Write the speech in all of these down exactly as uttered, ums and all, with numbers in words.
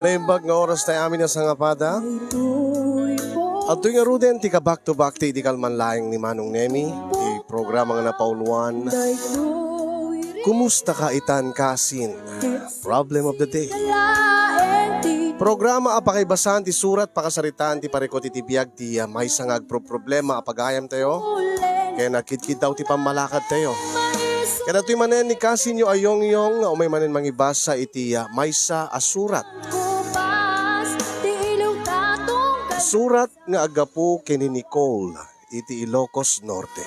Naimbag nga oras tayo amin a sangapada. Adtoy ngaruden ti ka-back to back ti idi kalman laeng ni Manong Nemi, ti programa nga napauluan, Kumusta ka itan, kasin? Problem of the day. Programa a pakaibasan ti surat, pakasaritaan ti parikut iti biag ti, ah, maysa nga agproproblema a pagayam tayo. Ken agkidkiddaw ti pammalakad tayo. Kadatoy manen ni kasinyo a Yongyong nga umay manen mangibasa iti, ah, maysa a surat. Surat nga aggapu ken ni Nicole iti Ilocos Norte.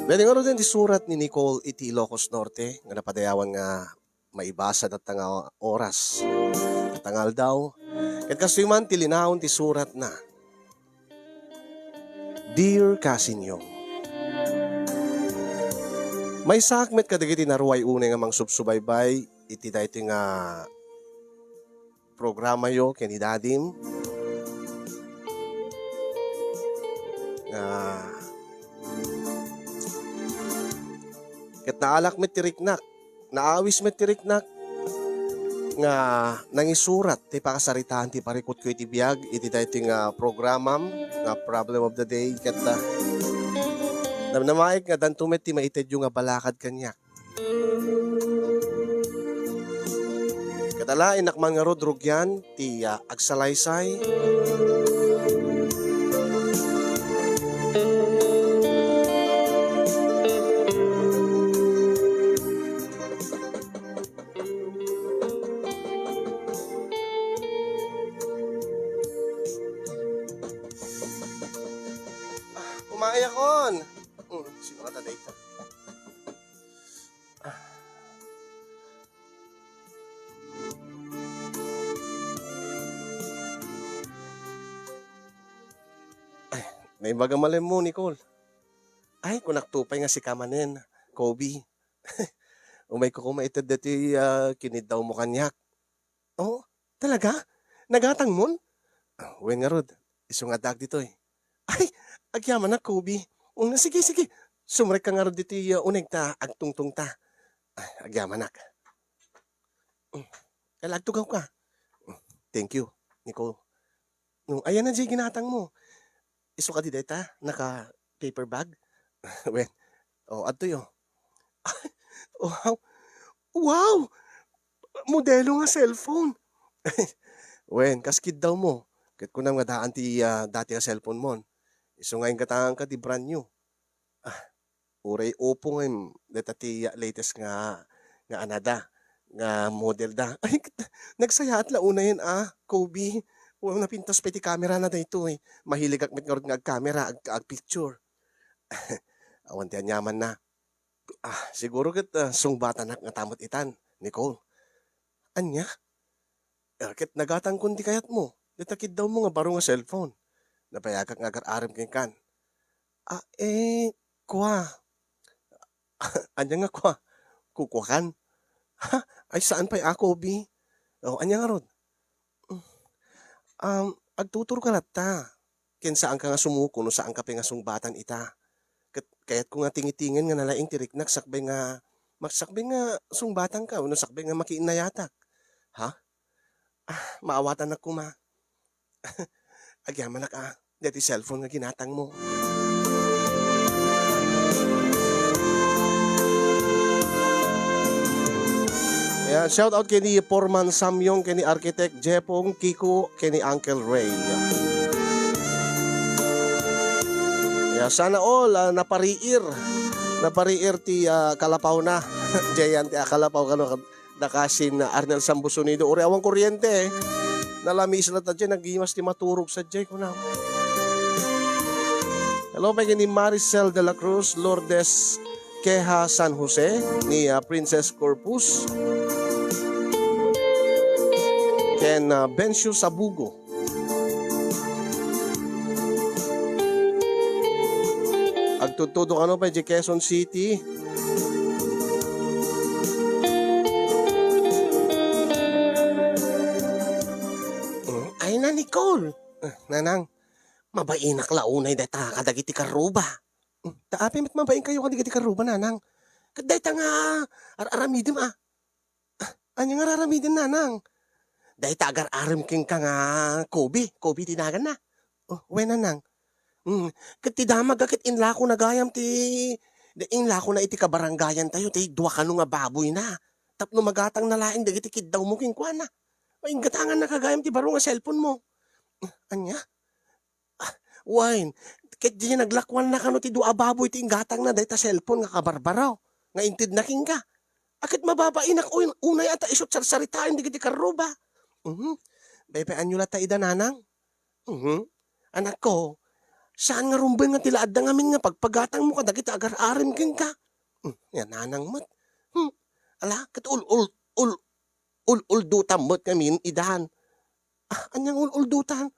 Wen, ngaruden ti surat ni Nicole iti Ilocos Norte nga napadayawan nga maibasa dayta nga oras, dayta nga aldaw, ket kastoy man ti linaon ti suratna. Dear Kasinyo, maysaak met kadagiti naruay unay nga mangsubsubaybay iti daytoy nga programayo ken ni Dadim. Nga ket naalak met ti riknak, naawis met ti riknak nga nangisurat ti pakasaritaan ti parikutko iti biag iti daytoy nga programam nga Problem of the Day. Ket, ah, namnamaek nga danto met ti maitedyo nga balakad kaniak. Ket ala, innak man ngarud rugian ti, ah, agsalaysay. Ah, umayakon. Hmm, sino ka ta dayta? Ay, naimbag a malemmo, Nicole. Ay, kunakto pay nga sika manen, Kobe. Umayko koma ited daytoy, ah, kiniddawmo kaniak. Oh, talaga? Nagatangmon? Ah, wen ngarud, isu nga addaak ditoy. Ay, agyamanak, Kobe. Mm, sige, sige. Sumrekka ngarud ditoy, uh, uneg ta agtungtongta. Ay, agyamanak. Mm, kala agtugawka. Mm, thank you, Nicole. No, ayan na jay ginatangmo. Isu kadi dayta, naka paper bag? Wen, oh, adtoy, oh. Wow! Wow! Modelo nga cellphone. Wen, kas kiddawmo. Ket kunam nga daan ti, ah, dati nga cellphone mon. Isu nga inkatanganka ti brand new. Ah, uray Oppo ngay dayta ti latest nga, nga anada, nga model da. Ay, nagsayaat la unayen, ah, Kobe. Wow, napintas pay ti camera na daytoy. Mahiligak met ngarud nga agkamera, ag-, agpicture. Awan ti aniamanna. Ah, siguro ket, ah, sungbatanak ngata met itan, Nicole. Ania? Ah, ket nagatangkon ti kayatmo. Dayta kiddawmo nga baro nga cellphone. Nabayagak nga agar-arem kenkan. Ah, eh, kua. Ania nga kua? Kukuakan? Ha? Ay, saan pay a, Kobe? Oh, ania ngarud? Um, agtuturka latta. Ken saanka nga sumuko no saanka pay nga sungbatan ita. Ket kayatko nga tingitingen nga nalaing ti riknak sakbay nga, mak-, sakbay nga sungbatanka wenno sakbay nga makiinnayatak. Ha? Ah, maawatanak koma. Agyamanak a, daytoy cellphone nga ginatangmo. Ayan, shout out kay ni Foreman Samyong, kay ni Architect Jepong, Kiko, kay ni Uncle Ray. Ayan, sana all, ah, napariir. Napariir ti, ah, kalapaw na. Diyan ti, ah, kalapaw, kano, da kasin Arnel Sambusunido, uray awan kuryente, eh. Nalamiis latta diay, nagimas ti maturog sadiay, kuna. Hello, pay ni Maricel de la Cruz, Lourdes Queja San Jose, ni, ah, Princess Corpus, ken, ah, Bencio Sabugo. Agtudtudo kano pay di Quezon City. Mm, ay na, Nicole. Eh, nanang, mabainak la unay dayta kadagiti karruba. Mm, ta apay met mabain kayo kadagiti karruba, nanang? Ket dayta nga ar-aramidem a. Ania nga ar-aramidem, nanang? Dayta agar-arem kenka nga Kobe, Kobe ti naganna. Oh, wen, nanang. Mm, ket ti damagga ket inlakona gayam ti, di, inlakona iti kabarangayantayo ti dua kano nga baboyna. Tapno magatangna laeng dagiti kiddawmo kenkuana. Ay, inggatangannaka gayam ti baro nga cellphone mo. Ania? Ah, wen, ket diay naglakuanna kano ti dua a baboy ti inggatangna dayta cellphone nga kabarbaraw nga intedna kenka. A, ket mababainak un-, unay a ta isu ti sarsaritaen dagiti karruba. Mhm. Baybay-anyo latta ida, nanang? Mhm. Anakko, saan nga rumben nga ti la adda ngamin nga pagpagatangmo kadagiti agar-arem kenka? Hmm, ni nanang met. Hmm. Ala, ket ul-, ul-, ul-, ul-uldotam met ngamin idan. Ah, ania nga ul-uldotan?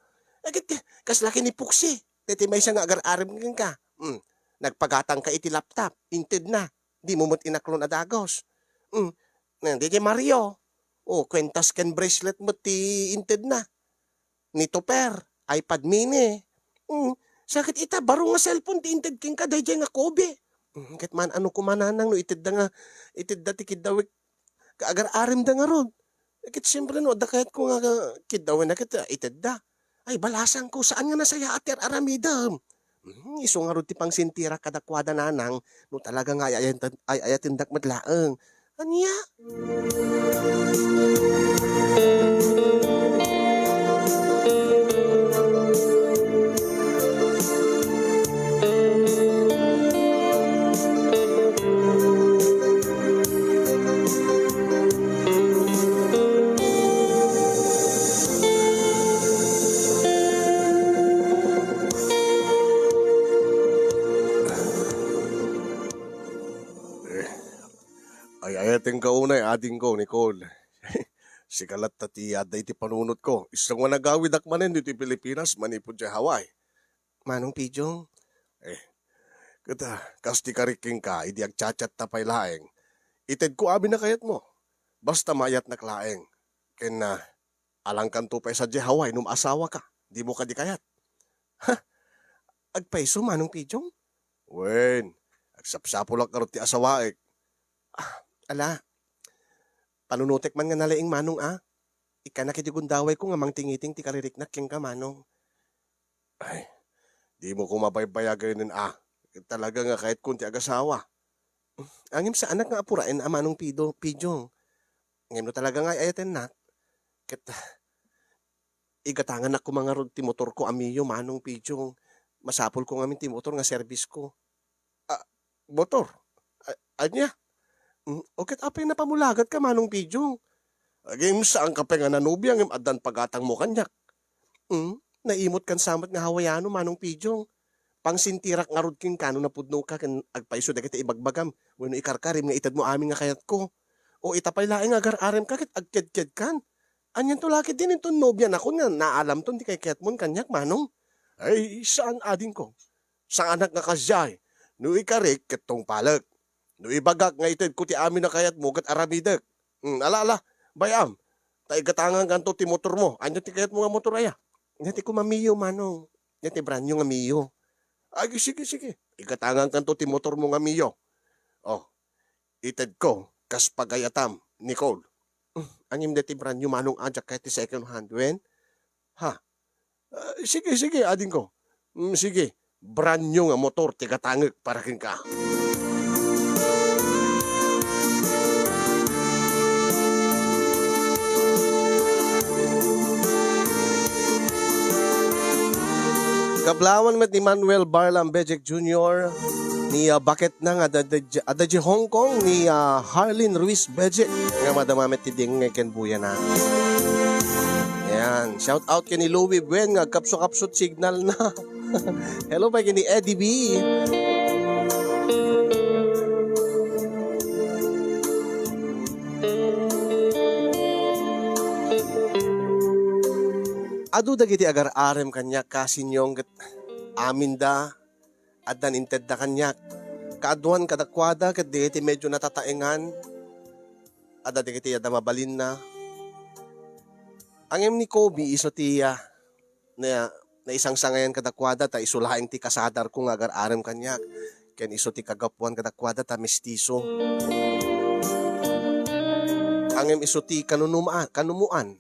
Eh, ket, kasla ken ni Puksi, daytoy maysa nga agar-arem kenka. Hmm, nagpagatangka iti laptop, intedna. Dimo met inaklon a dagus. Hmm, na, daytoy Mario. Oh, kuentas ken bracelet met ti intedna. Ni Topper, iPad mini. Hmm, sa ket ita, baro nga cellphone ti inted kenka, daydiay nga Kobe. Hmm, ket man-ano koma, nanang, no itedda nga, itedda ti kiddawek, agar-aremda ngarud. Eh, ket siempre, no adda kayatko nga kiddawenna ket, ah, itedda. Ay, balasangko, saan nga nasayaat ti ar-aramidem? Hmm, isu ngarud ti pangsintirak kadakuada, nanang, no talaga nga ay-ayat-, ay-ayatendak met laeng. Ania? Eh, ay-ayatenka unay, adingko, Nicole. Sika latta ti adda iti panunotko. Isu nga nagawidak manen ditoy Pilipinas manipud diay Hawaii. Manong Pidong? Eh, ket, ah, kas ti karik kenka, idi agchat-chatta pay laeng, itedko amin a kayatmo. Basta maayatnak laeng. Ken, ah, alangkanto pay sadiay Hawaii no maasawaka. Dimo kadi kayat? Ha? Agpayso, Manong Pidong? Wen, agsapsapulak ngarud ti asawaek. Ah, ala. Panunotek man nga nalaing, Manong, a. Ikkannak iti gundawayko nga mangtingiting ti kaririknak kenka, Manong. Ay, dimo koma baybayaganen a. Talaga nga kayatkon ti agasawa. Ngem saanak nga apuraen a, Manong Pido-, Pidong. Ngem no talaga nga ay-ayatennak, ket igatangannak koma ngarud ti motorko a Mio, Manong Pidong. Masapulko ngamin ti motor nga serbisko. Ah, motor? A-, ania? Mm, o ket apay napamulagatka, Manong Pidong? Agim, saanka pay nga nanobia ngem addan pagatangmo kaniak. Mm, naimotkan sa met nga Hawaiano, Manong Pidong. Pangsintirak ngarud kenka no napudnoka ken agpayso dagiti ibagbagam wenno ikarkarim nga itedmo amin nga kayatko. O ita pay laeng nga agar-aremka ket agkedkedkan. Anianto la ketdin inton nobianakon nga naalamton ti kaykayatmon kaniak, Manong? Ay, saan, adingko. Saanak nga kasdiay. No ikarik, ket tungpalek. No ibagak nga itedko ti amin a kayatmo, ket aramidek. Hmm, ala, ala, bay-am. Ta igatangankanto ti motormo. Ania ti kayatmo nga motor aya? Nia ti koma Mio, Manong. Nia ti brand new nga Mio. Ay, sige, sige. Igatangankanto ti motormo nga Mio. Oh, itedko, kas pagayatam, Nicole. Hmm, angim deti brand new, Manong, a, diak kayat ti second hand, wen? Ha? Ah, sige, sige, adingko. Mm, sige, brand new nga motor ti gatangek para kenka. Kablawan met ni Manuel Barlam Bejek Junior, ni, ah, baketna nga adda, adda, adda di Hong Kong, ni, ah, Harlin Ruiz Bejek, nga madama met ti dingngeg ken buyana. Ayan, shout out ken ni Louie Buen nga agkapso-kapsot signal na. Hello pay ken ni Eddie B. Adu dagiti agar-arem kaniak, kasinyong, ket aminda addan intedda kaniak. Kaaduan kadakuada ket dagiti medyo natataengan, adda dagiti adda mabalinna. Ngem ni Kobe isu ti, ah, na, naisangsangayan kadakuada ta isu laeng ti kasadarko nga agar-arem kaniak. ken isu ti kagapuan kadakuada ta mestizo. Ngem isu ti kanunuma-, kanumoan,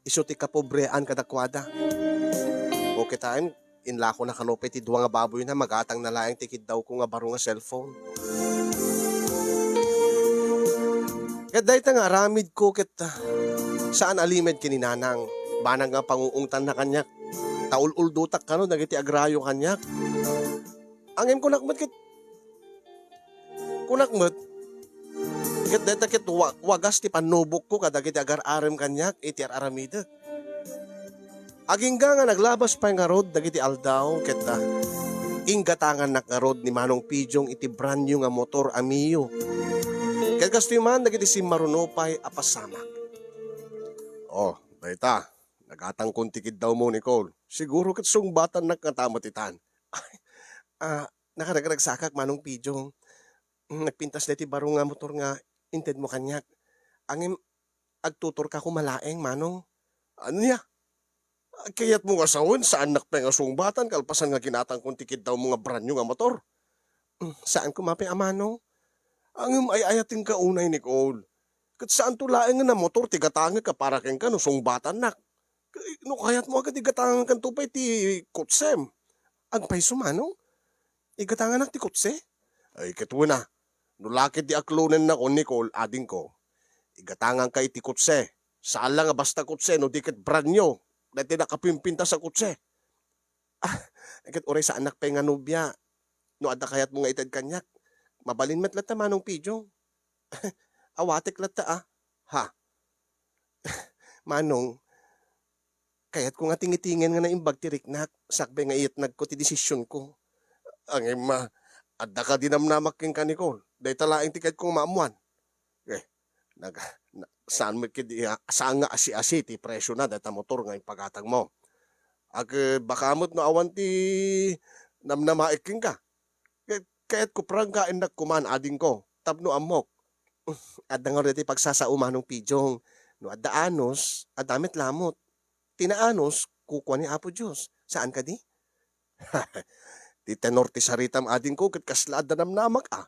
isu ti kapobrean kadakuada. O kitaen, inlakona kano pay ti dua nga baboyna, magatangna laeng ti kiddawko nga baro nga cellphone. Ket dayta nga aramidko ket, ah, saan a limed ken ni Nanang. Banag nga panguungtanna kaniak. Ta ul-uldotak kano dagiti agrayo kaniak. Ngem kunak met ket, kunak met, ket dayta ket wa-, wagas ti pannubokko kadagiti agar-arem kaniak iti ar-aramidek. Agingga nga naglabas pay ngarud dagiti aldaw, ket, ah, inggatangannak ngarud ni Manong Pijong iti brand new nga motor a Mio. Ket kastoy man dagiti simmaruno pay a pasamak. Oh, dayta, nagatangkon ti kiddawmo, Nicole. Siguro ket sungbatannak ngata met itan. Ay, ah, nakaragragsakak, Manong Pijong. Mm, nagpintas daytoy baro nga motor nga intedmo kaniak. Ngem agtuturka koma laeng, Manong. Ania? Kayatmo nga sawen, saannak pay nga sungbatan kalpasan nga ginatangkon ti kiddawmo nga brand new nga motor? Mm, saan koma pay a, Manong. Ngem ay-ayatenka unay, Nicole. Ket saanto laeng nga motor ti gatangek a para kenka no sungbatannak. Kay no kayatmo a ket igatangankanto pay ti kotsem. Agpayso, Manong? Igatanganak ti kotse? Ay, ket wen a. No la ket di aklonennakon, Nicole, adingko, igatanganka iti kotse. Saan la nga basta kotse, no di ket brand new. Daytoy nakapimpintas a kotse. Ah, ket uray saannak pay nga nobia. No adda kayatmo nga ited kaniak, mabalin met latta, Manong Pijong. Awatek latta, ah. Ha? Manong, kayatko nga tingitingen nga naimbag ti riknak, sakbay nga iyatnagko ti desisionko. Ngem, ah, adda kadi namnamak kenka, Nicole? Dayta laeng ti kayatko nga maammuan. Eh, nag-, na-, saan met kadi, ah, saan nga asi-asi ti presiona dayta motor nga impagatangmo? Ag-, eh, baka met no awan ti namnamaek kenka. Kay-, kayatko pranggaennak koman, adingko, tapno ammok. Adda ngarud ti pagsasao, Manong Pijong. No adda anus, adda met lamot. Ti naanus, kukua ni Apo Dios. Saan kadi? Ti tenor ti saritam, adingko, ket kasla adda namnamak, a.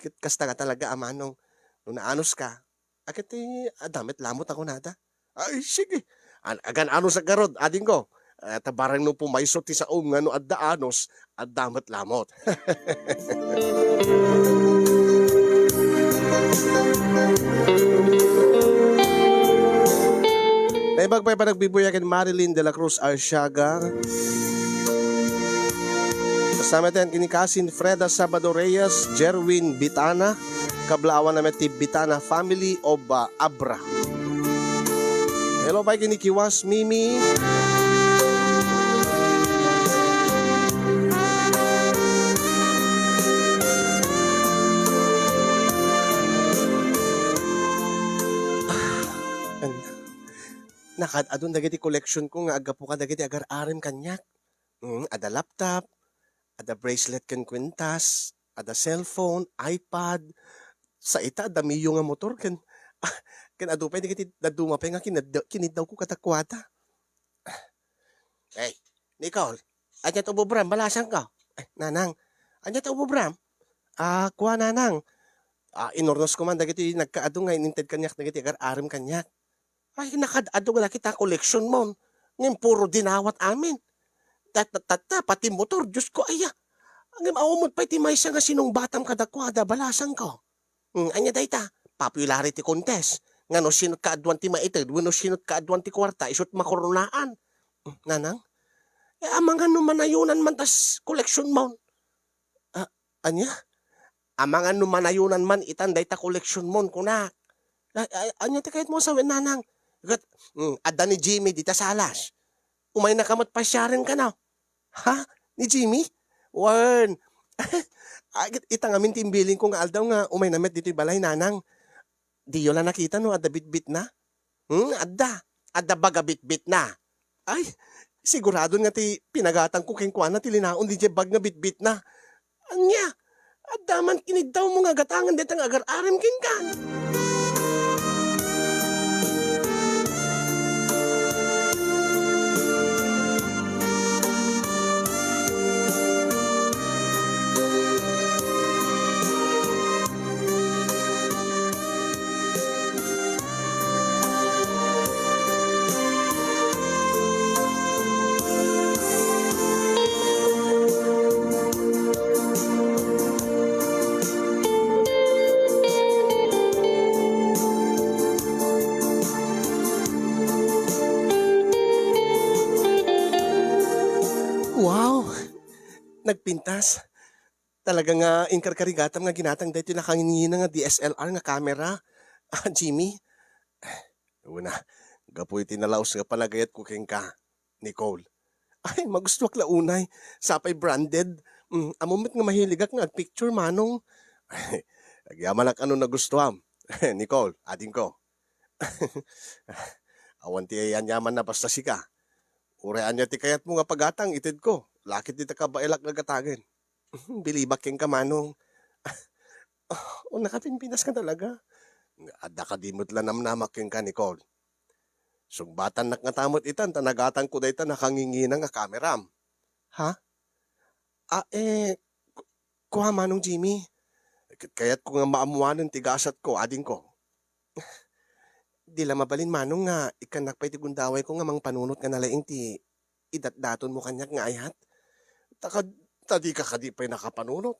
Ket kasta nga talaga, a Manong. No naanuska, a ket ti adda met lamot a kunada. Ay, sige. An-, agan-anusak ngarud, adingko. Eh, ta barang no pumayso ti saom nga no adda anus, adda met lamot. Naimbag pay panagbibuya ken Marilyn de la Cruz Arsiaga. Kasama tayo ken ni Kasin Freda Sabado Reyes, Jerwin Bitana, kablaawan na met ti Bitana family of, ah, Abra. Hello pay ken ni Kiwas Mimi. Nakaad-adun dagiti collection ko nga aggapu kadagiti agar-arem kaniak. Mm, adda laptop, adda bracelet ken kuentas, adda cellphone, iPad, sa ita adda Mio nga motor ken, ken adu pay dagiti dadduma pay nga kinadda-, kiniddawko kadakuada. Eh, Nicole, ania ti ubobram? Balasangko. Eh, Nanang, ania ti ubobram? Ah, kua, Nanang. Ah, inurnos ko man dagiti nagkaadu nga ininted kaniak dagiti agar-arem kaniak. Ay, nakaad-adu nga nakita collection mon. Ngem puro dinawat amin. Tat-, tat-, tatta, pati motor, Diyos ko, aya. Ngem awan met pay ti maysa nga sinungbatam kadakuada, balasangko. Hmm, ania dayta? Popularity contest. Nga no sino't kaaduan ti maited, wenno sino't kaaduan ti kuarta, isu't makoronaan. Hmm, Nanang? Eh, amangan no manayonan man tas collection mon. Ah, ania? Amangan no manayonan man itan dayta collection mon, kunak. Ay, ay, ania ti kayatmo a sawen, Nanang? Ket, hmm, adda ni Jimmy dita salas. Umaynaka met pasiaren kano. Ha? Ni Jimmy? Wen. Ah, ket ita ngamin ti imbilinko nga aldaw nga umayna met ditoy balay, Nanang. Diyo la nakita no adda bitbitna? Hmm, adda. Adda baga bitbitna. Ay, siguradon nga ti pinagatangko kenkuana ti linaon didiay bag nga bitbitna. Ania, adda man kiniddawmo nga gatangen dayta nga agar-arem kenka. Nagpintas. Talaga nga inkarkarigatam nga ginatang daytoy nakangingina nga D S L R nga kamera. Ah, Jimmy. Una, gapu iti nalaus nga panagayatko kenka, Nicole. Ay, magustuak la unay. Sapay branded. Mm, ammom met nga mahiligak nga agpicture, Manong. Agyamanak a no nagustuam. Nicole, adingko. Awan ti aniaman a basta sika. Uray ania ti kayatmo nga pagatang, itedko. Lakit dita kabaelak nga gatagen. Bilibak kenka, Manong. O, nakapinpinas ka talaga. Adda kadi met la namnamak kenka, Nicole. Sungbatannak ngata met itan ta nagatangko dayta nakangingina nga kameram. Ha? Ah, eh, ku-, kua, Manong Jimmy. Ket kayatko nga maammoanen ti gasatko, adingko. Di la mabalin, Manong, nga ikkannak pay ti gundawayko nga mangpanunot nga nalaing ti idatdatonmo kaniak nga ayat. Ta kad-, ta dika kadi pay nakapanunot.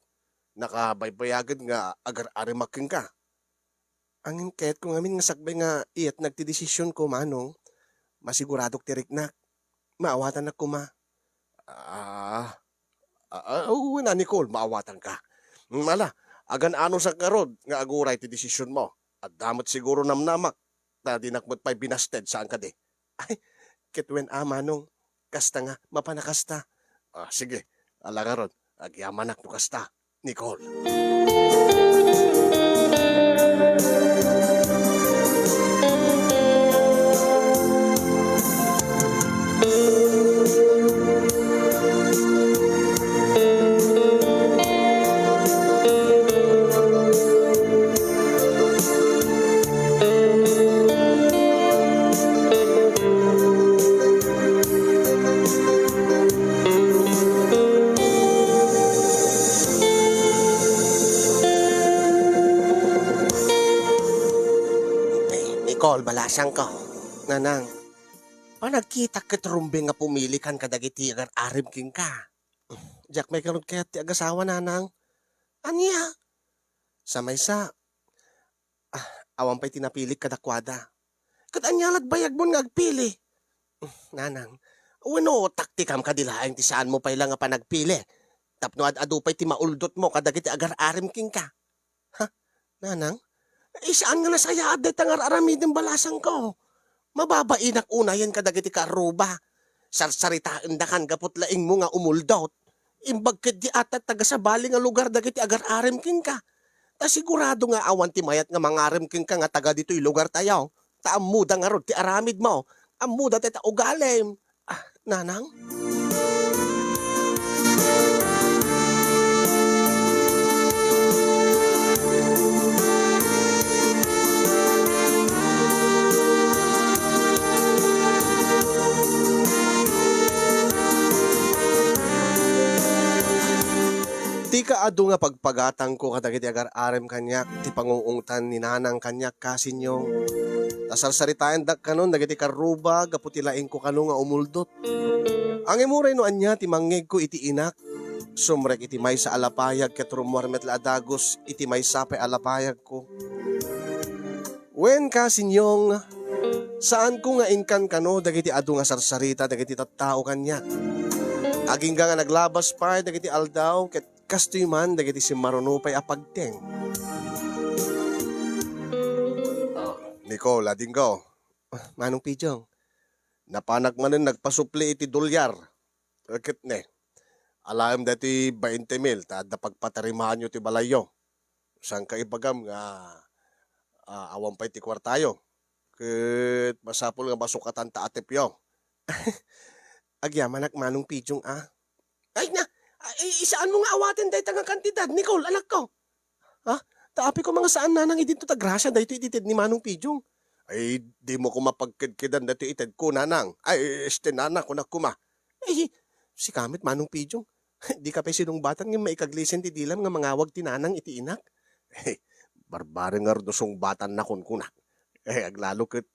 Nakabaybayagen nga agar-arimak kenka. Ngem kayatko ngamin nga sakbay nga iyatnak ti desisionko, Manong. Masiguradok ti riknak. Maawatannak koma. Ah, ah, ah, wen a, Nicole, maawatanka. Mm, ala, agan-anosak ngarud nga aguray ti desisionmo. Adda met siguro namnamak, ta dinak met pay binasted, saan kadi? Ay, ket wen a, Manong. Kasta nga, mapan a kasta. Ah, sige, ala ngarud, agyamanak no kasta. Nicole. Nicole, balasangko. Nanang, panagkitak ket rumbeng nga pumilikan kadagiti agar-arim kenka. Diak maikkanod kayat ti agasawa, Nanang. Ania? Sa maysa, ah, awan pay ti napilik kadakuada. Ket ania lat bayagmon nga agpili? Nanang, wenno taktikam kadi laeng ti saanmo pay la nga panagpili tapno ad-adu pay ti mauldotmo kadagiti agar-arim kenka? Ha? Nanang? Eh, saan nga nasayaat dayta nga ar-aramidem, balasangko? Mababainak unayen kadagiti kaarruba. Sarsaritaendakan gapu ti laingmo nga umuldot. Imbag ketdi a ta taga sabali nga lugar dagiti agar-arim kenka. Ta sigurado nga awan ti mayat nga mangarem kenka nga taga ditoy lugartayo. Ta ammoda ngarud ti aramidmo. Ammoda dayta ugalim. Ah, Nanang? Ti kaadu nga pagpagatangko kadagiti agar-arem kaniak ti panguungtan ni Nanang kaniak, Kasinyong. Ta sarsaritaendak kanon dagiti karruba gapu ti laingko kano nga umuldot. Ngem uray no ania ti mangngegko iti inak, sumrek iti maysa a lapayag ket rummuar met la a dagus iti maysa pay a lapayagko. Wen, Kasinyong, saanko nga inkankano dagiti adu nga sarsarita dagiti tattao kaniak. Agingga nga naglabas pay dagiti aldaw ket kastoy man dagiti simmaruno pay a pagteng. Ah, Nicole, adingko. Ah, Manong Pijong. Napanak manen nagpasupli iti dolyar. Ket ne, alaem daytoy bainte mil ta adda pagpatarimaanyo ti balayyo. Saan ka ibagam nga, ah, awan pay ti kuartayo? Ket masapul nga masukatan ta atepyo. Agyamanak, Manong Pijong, a. Ay na, ay, isaanmo nga awaten dayta nga kantidad, Nicole, anakko. Ha? Ta apay koma nga saan, Nanang, idinto ta grasia daytoy iti ted ni Manong Pijong. Ay, dimo koma pagkedkedan daytoy itedko, Nanang. Ay, este, Nanang, kunak koma. Ay, sika met, Manong Pijong. Dika pay sinungbatan ngem maikaglisen ti dilam nga mangawag ti Nanang iti inak. Barbareng ngarud no sungbatanna, kunkunak. Eh, aglalo ket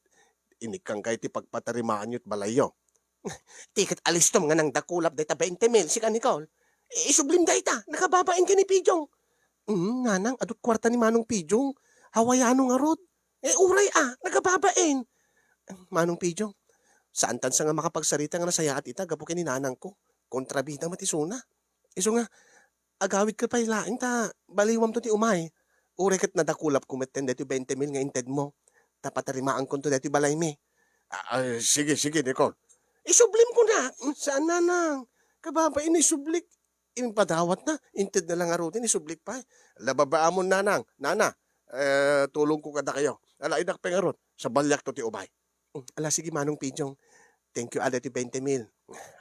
inikkanka iti pagpatarimaanyo ti balayyo. Ti ket alistom nga nangdakulap dayta bainte mil, sika, Nicole. Isublim dayta, nakababain ken ni Pijong. Mm, Nanang, adu't kuarta ni Manong Pijong. Hawaiano ngarud. Eh, uray a, nakababain. Manong Pijong, saantan sa nga makapagsarita nga nasayaat ita gapu ken ni Nanangko. Kontrabida met isuna. Isu nga, agawidka pay laeng ta baliwamto ti umay. Uray ket nadakulapko metten daytoy twenty mil nga intedmo, ta patarimaankonto daytoy balaymi. Ah, ah, sige, sige, Nicole. Isublimko na. Mm, saan, nanang? Kababain, isublik. Impadawatna, intedna la ngaruden, isublik pay. Ala, babaamon, nanang. Nana, eh, tulongko kadakayo. Ala, innak pay ngarud, sabaliakto ti umay. Mm, ala, sige, Manong Pijong. Thank you, ala, ti twenty mil.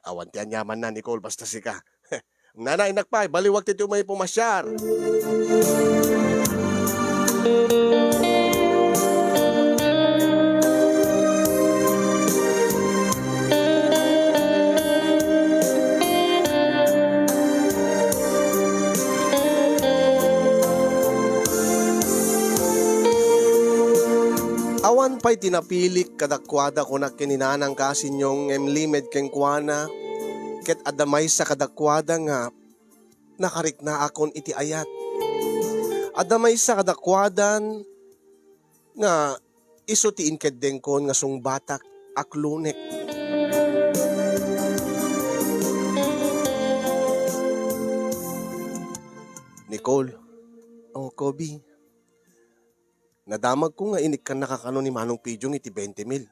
Awan ti aniamanna, Nicole, basta sika. Nana, innak pay, baliwak ti umay pumasiar. Awan pay ti napilik kadakuada, kunak ken ni Nanang Kasinyong, ngem limed kenkuana, ket adda maysa kadakuada nga nakariknaakon iti ayat. Adda maysa kadakuadan nga isu ti inkeddengkon nga sungbatak, aklunek. Nicole, o Kobe, nadamagko nga inikkannaka kano ni Manong Pijong iti twenty mil.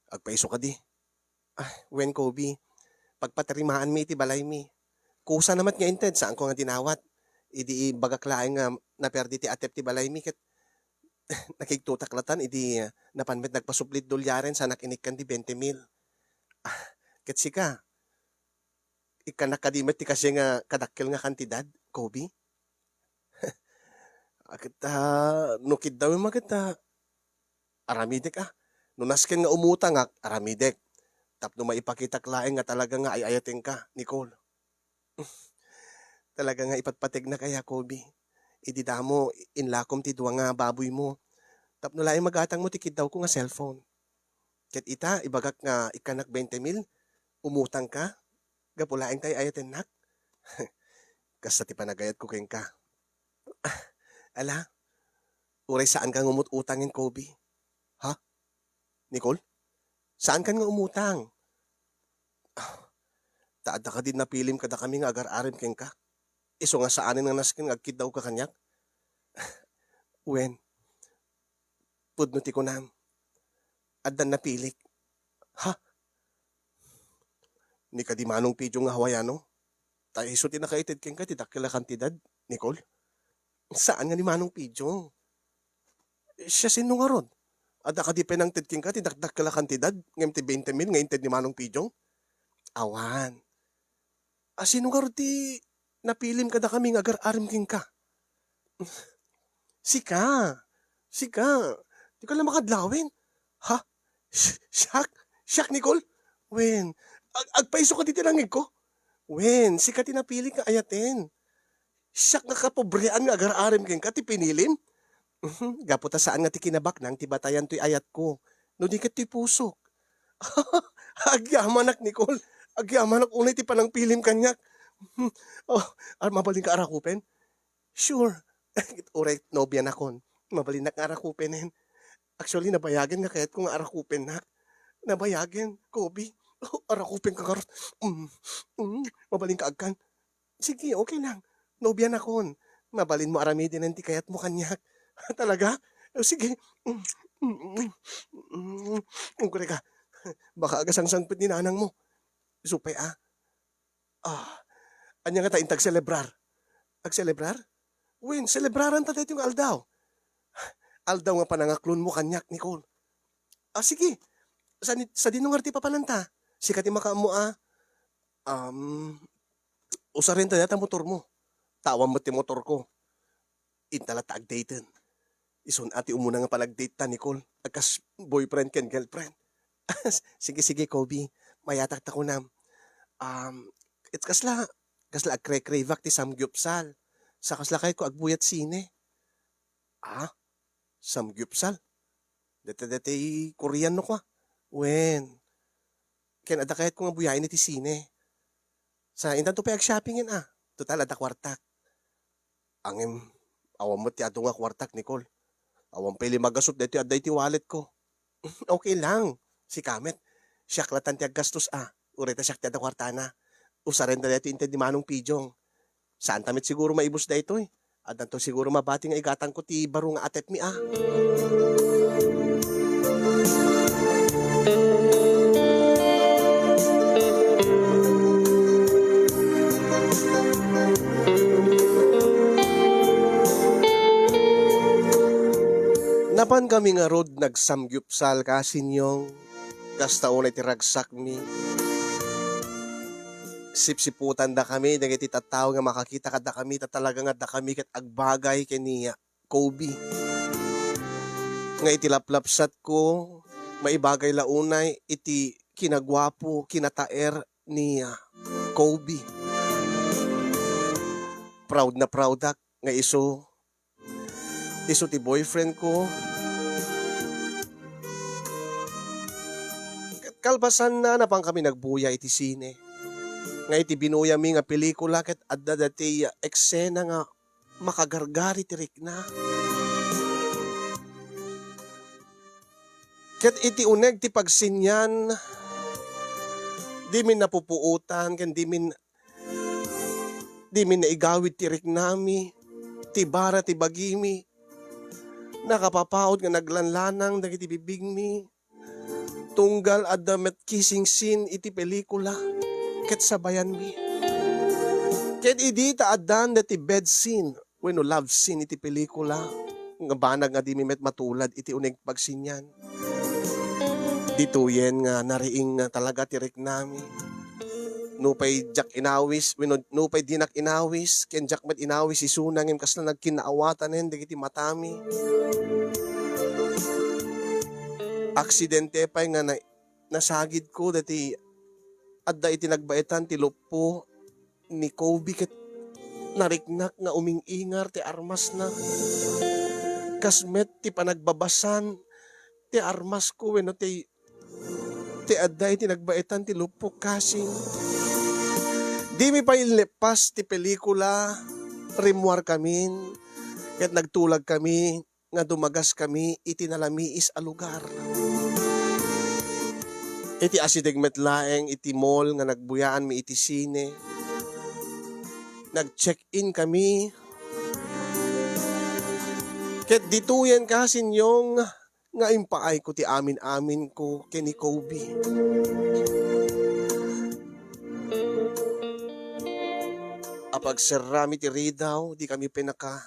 Agpaiso kadi. Ah, wen, Kobe, pagpatarimaanmi iti balaymi. Kusana met nga inted, saanko nga dinawat. Idi ibagak laeng nga naperdi ti atep ti balaymi ket nakigtotak latan idi, ah, napan met nagpasublit dolyaren sanak inikkan ti twenty mil. Ah, ket sika, ikkannak kadi met ti kaasi nga kadakkel nga kantidad, Kobe? A, ket, ah, no kiddawem a ket, ah, aramidek, ah. No nasken nga umutangak, aramidek. Tapno maipakitak laeng nga talaga nga ay-ayatenka, Nicole. Talaga nga ipatpategnak aya, Kobe. Idi damo, inlakom ti dua nga baboymo. Tapno laeng magatangmo ti kiddawko nga cellphone. Ket ita, ibagak nga ikkannak twenty mil, umutangka? Gapu laeng ta ay-ayatennak? Kasta ti panagayatko kenka. Ala, uray saanka nga umut-utangen, Kobe. Ha? Nicole? Saankan nga umutang? Ah, ta adda kadi napilim kadakami nga agar-arem kenka? Isu nga saanen nga nasken nga agkiddawka kaniak? Wen, pudno ti kunam. Addan napilik. Ha? Ni kadi Manong Pijong nga Hawaiano? Ta isu ti nakaited kenka ti dakkel a kantidad, Nicole? Saan nga ni Manong Pijong? Siasino ngarud? Adda kadi pay nangted kenka ti dakdakkel a kantidad ngem ti twenty mil nga inted ni Manong Pijong? Awan. A, sino ngarud ti napilim kadakami nga agar-arem kenka? Sika. Sika. Dika la makadlawen. Ha? Sh-, siak? Siak, Nicole? Wen, ag-, agpaiso kadi ti nangngegko? Wen, sika ti napilik nga ayaten. Siak nga kapobrean nga agar-arem kenka ti pinilim? Mhm, gapu ta saan nga ti kinabaknang ti batayan toy ayatko, no di ket toy pusok. Agyamanak, Nicole. Agyamanak unay ti panangpilim kaniak. Oh, ar-, mabalinka arakupen? Sure. Uray nobianakon, mabalinnak nga arakupenen. Actually, nabayagen nga kayatko nga arakupennak. Nabayagen, Kobe. Oh, arakupenka ngarud. Mm, mm, mabalinka agkan? Sige, okay lang. Nobianakon. Mabalinmo aramidenen ti kayatmo kaniak. Talaga? O, sige. Mm, mm, mm, mm. Uray ka. Baka agasangsangpet ni nanangmo. Isu pay, ah. Ah, ania ngata inta agselebrar? Agselebrar? Wen, selebraranta daytoy nga aldaw. Aldaw nga panangaklonmo kaniak, Nicole. Ah, sige. Sadi-, sadino ngarud ti papananta? Sika ti makaammo a. Um, usarenta dayta motormo. Ta awan met ti motorko. Inta latta agdaten. Isun a ti umuna nga panagdate ta, Nicole. Agkas boyfriend ken girlfriend. Sige, sige, Kobe. Mayatak ta kunam. Um, it's kasla, kasla agkre-crave ak ti samgyupsal. Sa kasla kayatko agbuyat sine. Ah? Samgyupsal? Dati, dati Korean no kwa? Wen. Ken adda kayatko nga buyaen iti sine. Sa intanto pay ag-shoppingen a. Total, adda kuartak. Ngem, awan met ti adu nga kuartak, Nicole. Awan pay lima gasut daytoy adda iti walletko. Okay lang. Sika met. Siak latan ti aggastos a. Uray ta siak ti adda kuartana. Usarenta daytoy inted ni Manong Pijong. Saanta met siguro maibus daytoy. Addanto siguro mabati nga igatangko ti baro nga atepmi, a. Napankami ngarud nagsamgyupsal, Kasinyong. Kasta unay ti ragsakmi. Sipsiputandakami dagiti tattao nga makakita kadakami ta talaga nga addakami ket agbagay ken ni Kobe. Nga iti laplapsatko, maibagay la unay iti kinaguapo, kinataer ni Kobe. Proud na proudak nga isu, isu ti boyfriendko. Ket kalpasanna, napankami nagbuya iti sine. Nga iti binuyami nga pelikula ket adda daytoy eksena nga makagargari ti rikna. Ket iti uneg ti pagsinian, dimin napupuotan ken dimin, dimin naigawid ti riknami, ti bara ti bagimi. Nakapapaut nga naglanlanang dagiti bibigmi. Tunggal adda met kissing scene iti pelikula, ket sabayanmi. Ket idi ta addan dati bed scene wenno love scene iti pelikula, nga banag nga dimi met matulad iti uneg pagsinian. Ditoyen nga nariing nga talaga ti riknami. Nupay diak inawis, wenno nupay dinak inawis, ken diak met inawis isuna ngem kasla nagkinnaawatanen dagiti matami. Aksidente pay nga na-, nasagidko dati adda iti nagbaetan ti luppo ni Kobe ket nariknak nga uming-ingar ti armasna. Kas met ti panagbabasan ti armasko wenno ti ti adda iti nagbaetan ti luppo, Kasing. Dimi pay inleppas ti pelikula, rimmuarkamin, ket nagtulagkami nga dumagaskami iti nalamiis a lugar. Iti asideg met laeng iti mall nga nagbuyaanmi iti sine, nag-check-in kami. Ket ditoyen, Kasinyong, nga impaayko ti amin-aminko ken ni Kobe. Apagserrami ti ridaw, di kami pinaka-,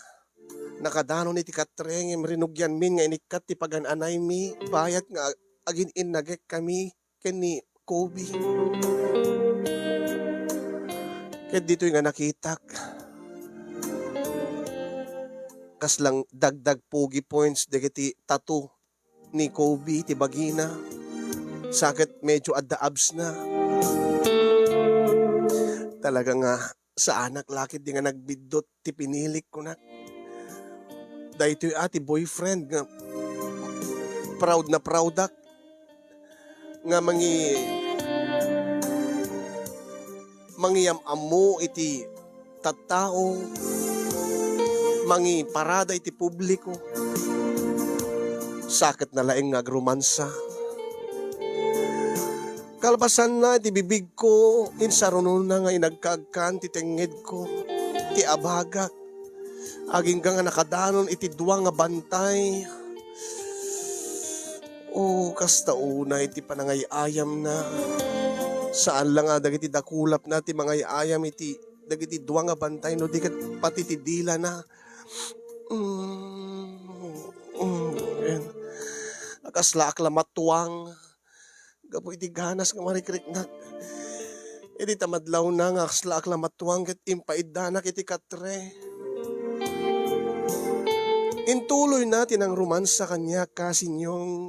nakadanon iti katre, ngem rinugianmin nga inikkat ti pagan-anaymi, bayat nga ag-, agin-innagek kami ken ni Kobe. Ket ditoy nga nakitak, kaslang dagdag pogi points dagiti tattoo ni Kobe ti bagina. Sa ket medyo adda abs na. Talaga nga saanak la ketdi nga nagbiddut ti pinilik, kunak. Daytoy a ti boyfriend nga proud na proudak nga mangi-, mangiyam-ammo iti tattao, mangiparada iti publiko. Sa ket na laeng nga agrumansa. Kalpasanna iti bibigko, insarunona nga inagkaagkan ti tengngedko, ti abagak. Agingga nga nakadanon iti dua nga bantay. O, kasta unay ti panangay-ayamna. Saan la nga dagiti dakulapna ti mangay-ayam iti dagiti dua nga bantay, no di ket pati ti dilana. Mm, mm, ayan. Kaslaak la matuang gapu iti ganas nga marikriknak. Iti ta madlawna nga kaslaak la matuang ket impaiddanak iti katre. Intuloyna ti nangrumansa kaniak, Kasinyong.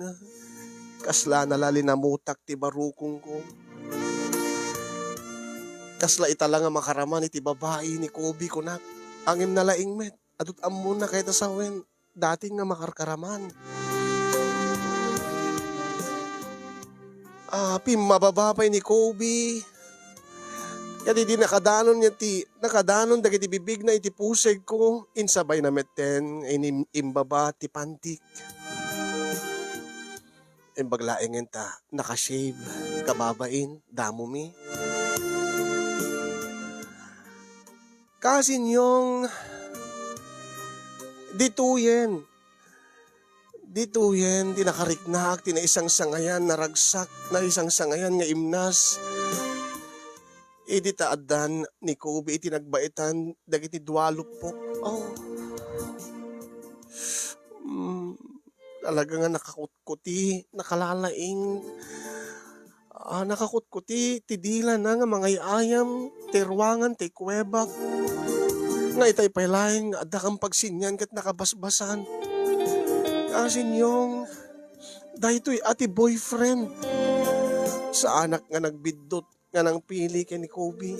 Kaslana la linamutak ti barukongko. Kasla ita la nga makaraman iti babai ni Kobe, kunak. Ngem nalaing met, adu't ammona kayta sawen, dati nga makarkaraman. Ah, pimmababa pay ni Kobe. Ket idi nakadanon niya ti, nakadanon dagiti bibigna iti pusegko, insabayna metten nga inim-, imbaba ti pantik. Imbag laengen ta naka-shave, kababain, damomi. Kasinyong, ditoyen, ditoyen ti nakariknaak ti naisangsangayan, naragsak, naisangsangayan nga imnas. Idi ta addan ni Kobe iti nagbaetan dagiti dua a luppok. Oh. Mm, talaga nga nakakutkuti, nakalalaing. Ah, nakakutkuti ti dilana nga mangay-ayam ti ruangan ti kuwebak. Nga itay pay laeng nga adda kan pagsinian ket nakabasbasan. Kasinyong, daytoy a ti boyfriend. Saanak nga nagbiddut nga nangpili ken ni Kobe.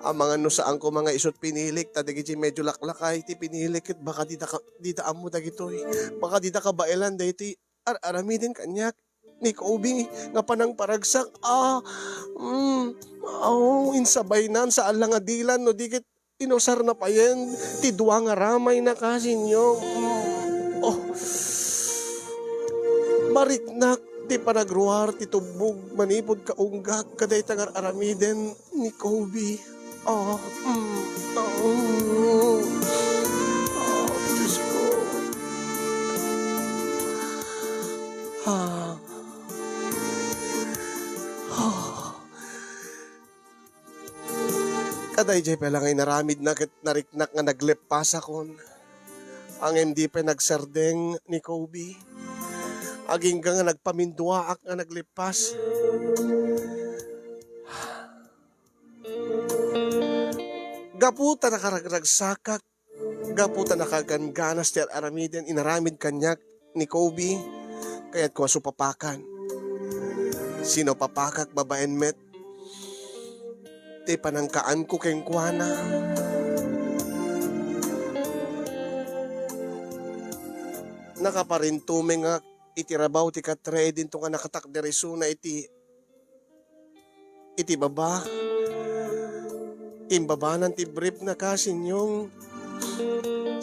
Amangan no saanko nga isut' pinilik, ta dagiti medyo laklakay ti pinilik ket baka dida ka-, dida ammo dagitoy. Baka dida kabaelan daytoy ar-aramiden kaniak ni Kobe nga panangparagsak. Ah, mm, aw, insabaynan, saan la nga dilan no di ket inusarna payen ti dua nga ramayna, kasinyong. Mm. Oh. Mariknak ti panagruar ti tubbog manipud kaunggak kadayta nga ar-aramiden ni Kobe. Ah, mm, ah, mm. Ah, Diyos ko. Ah. Ah. Kadaydiay pay la nga inaramidna ket nariknak nga nagleppasakon. Ngem di pay nagsardeng ni Kobe. Agingga nga nagpaminduaak nga nagleppas. Gapu ta nakaragragsakak, gapu ta nakagangganas ti ar-aramiden, inaramid kaniak ni Kobe, kayatko a supapakan. Sinupapakak babaen met ti panangkaanko kenkuana. Nakaparintumengak iti rabaw ti katre dinto nga nakatakderisona iti iti baba. Imbabanan ti briefna, kasinyong.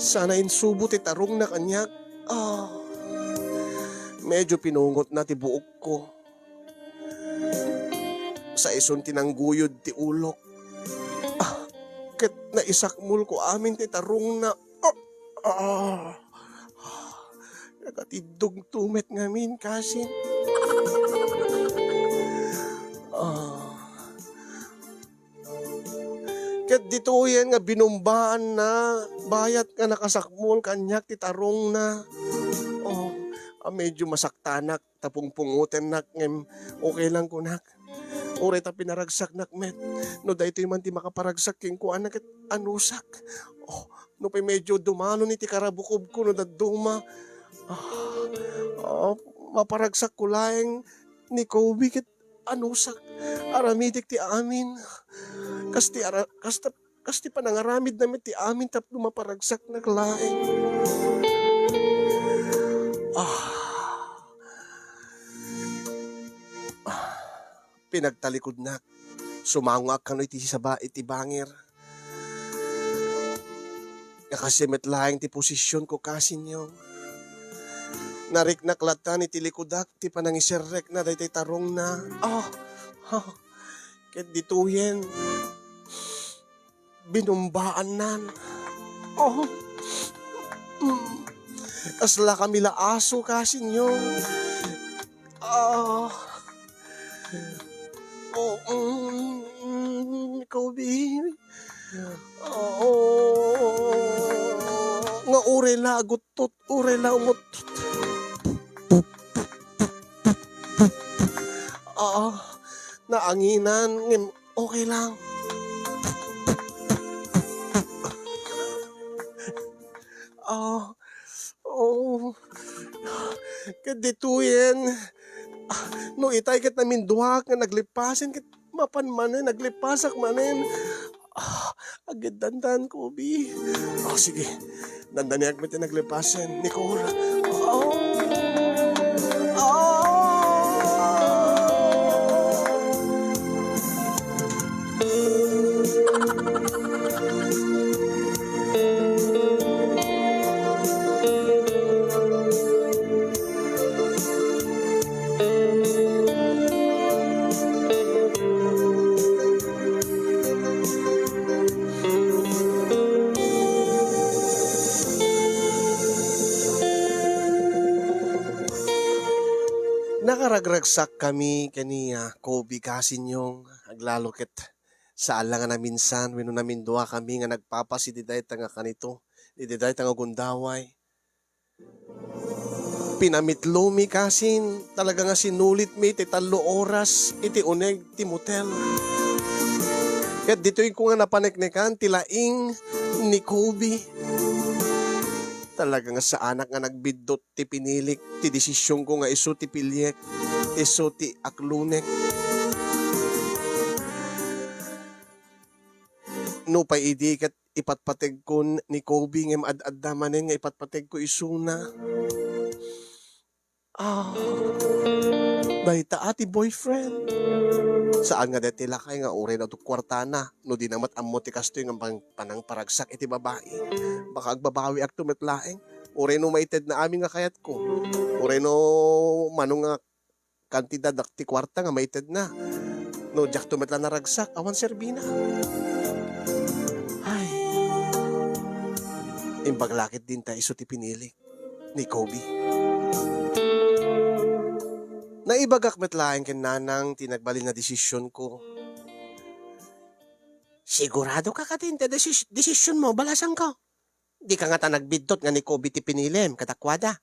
Sana insubo ti tarongna kaniak. Ah, medyo pinungotna ti buokko. Sa isun ti nangguyod ti ulok. Ah, ket naisakmolko amin ti tarongna. Ah, ah. Nakatiddogto met ngamin, kasin. Ah. Ket ditoyen nga binumbaanna, bayat nga nakasakmol kaniak ti tarongna. Oh, a, medyo masaktanak ta pungpungotennak, ngem okay lang kunak. Uray ta pinaragsaknak met, no daytoy man ti makaparagsak kenkuana ket anusak. Oh, no pay medyo dumanon iti karabukobko no dadduma, ah, ah, maparagsakko laeng ni Kobe ket anusak. Aramidek ti amin. Kas ti ara-, kas ta-, kas ti panangaramidna met ti amin tapno maparagsaknak laeng. Ah. Ah. Pinagtalikudnak. Sumangoak kano iti saba-, iti bangir. Nga kaasi met laeng ti posisionko, kasinyo. Nariknak latan iti likudak ti panangiserrekna daytoy tarongna. Ah, ah. Ket ditoyen, binumbaannan. Oh. Mm. Kasla kami la aso, kasinyo. Ah. Oh, mm, mm, Kobe. Oo. Nga uray la aguttot, uray la umuttot. Ah, naanginan, ngem okay lang. Ah, oh. Ket ditoyen, ah, no itay ket naminduak nga naglipasen, ket mapan manen, naglipasak manen. Ah, agid dandan, Kobe. Ah, sige. Dandaniak met ti naglipasen, Nicole. Oh. Ah. Nakaragragsakkami ken ni, ah, Kobe, kasinyong, aglalo ket saan la nga naminsan wenno naminduakami nga nagpapas iti dayta nga kanito, iti dayta nga gundaway. Pinamitlomi kasin, talaga nga sinulitmi ti tallo oras iti uneg ti motel. Ket ditoyko nga napaneknekan ti laing ni Kobe. Talaga nga saanak nga nagbiddut ti pinilik, ti desisionko nga isu ti piliek, isu ti aklunek. Nupay idi ket ipatpategkon ni Kobe ngem ad-adda manen nga ipatpategko isuna. Ah, dayta a ti boyfriend. Saan nga dayta lakay nga uray no adda kuartana, no dina met ammo ti kastoy nga pang-, panangparagsak iti babai. Baka agbabawiakto met laeng. Uray no maitedna amin nga kayatko. Uray no mano nga kantidad ti kuarta nga maitedna. No diakto met la naragsak, awan serbina. Ay. Imbag la ket dinta isu ti pinilik ni Kobe. Naibagak met laeng ken nanang ti nagbalin a desisionko. Sigurado ka kadin ti desis-, desisionmo, balasangko? Dika ngata nagbiddut nga ni Kobe ti pinilim kadakuada?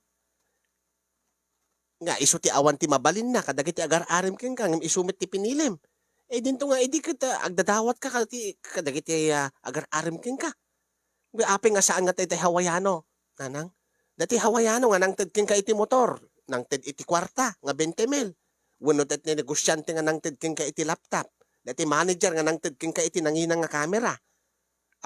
Nga isu ti awan ti mabalinna kadagiti agar-arim kenka ngem isu met ti pinilim. Eh, dinto nga idi ket, ah, agdadawatka kadagiti, kadagiti, ah, agar-arim kenka. Wen apay nga saan nga dayta Hawaiano, nanang? Dayta Hawaiano nga nangted kenka iti motor, nangted iti kuarta nga bente mil. Wenno dayta negosiante nga nangted kenka iti laptop, dayta manager nga nangted kenka iti nanginang nga kamera.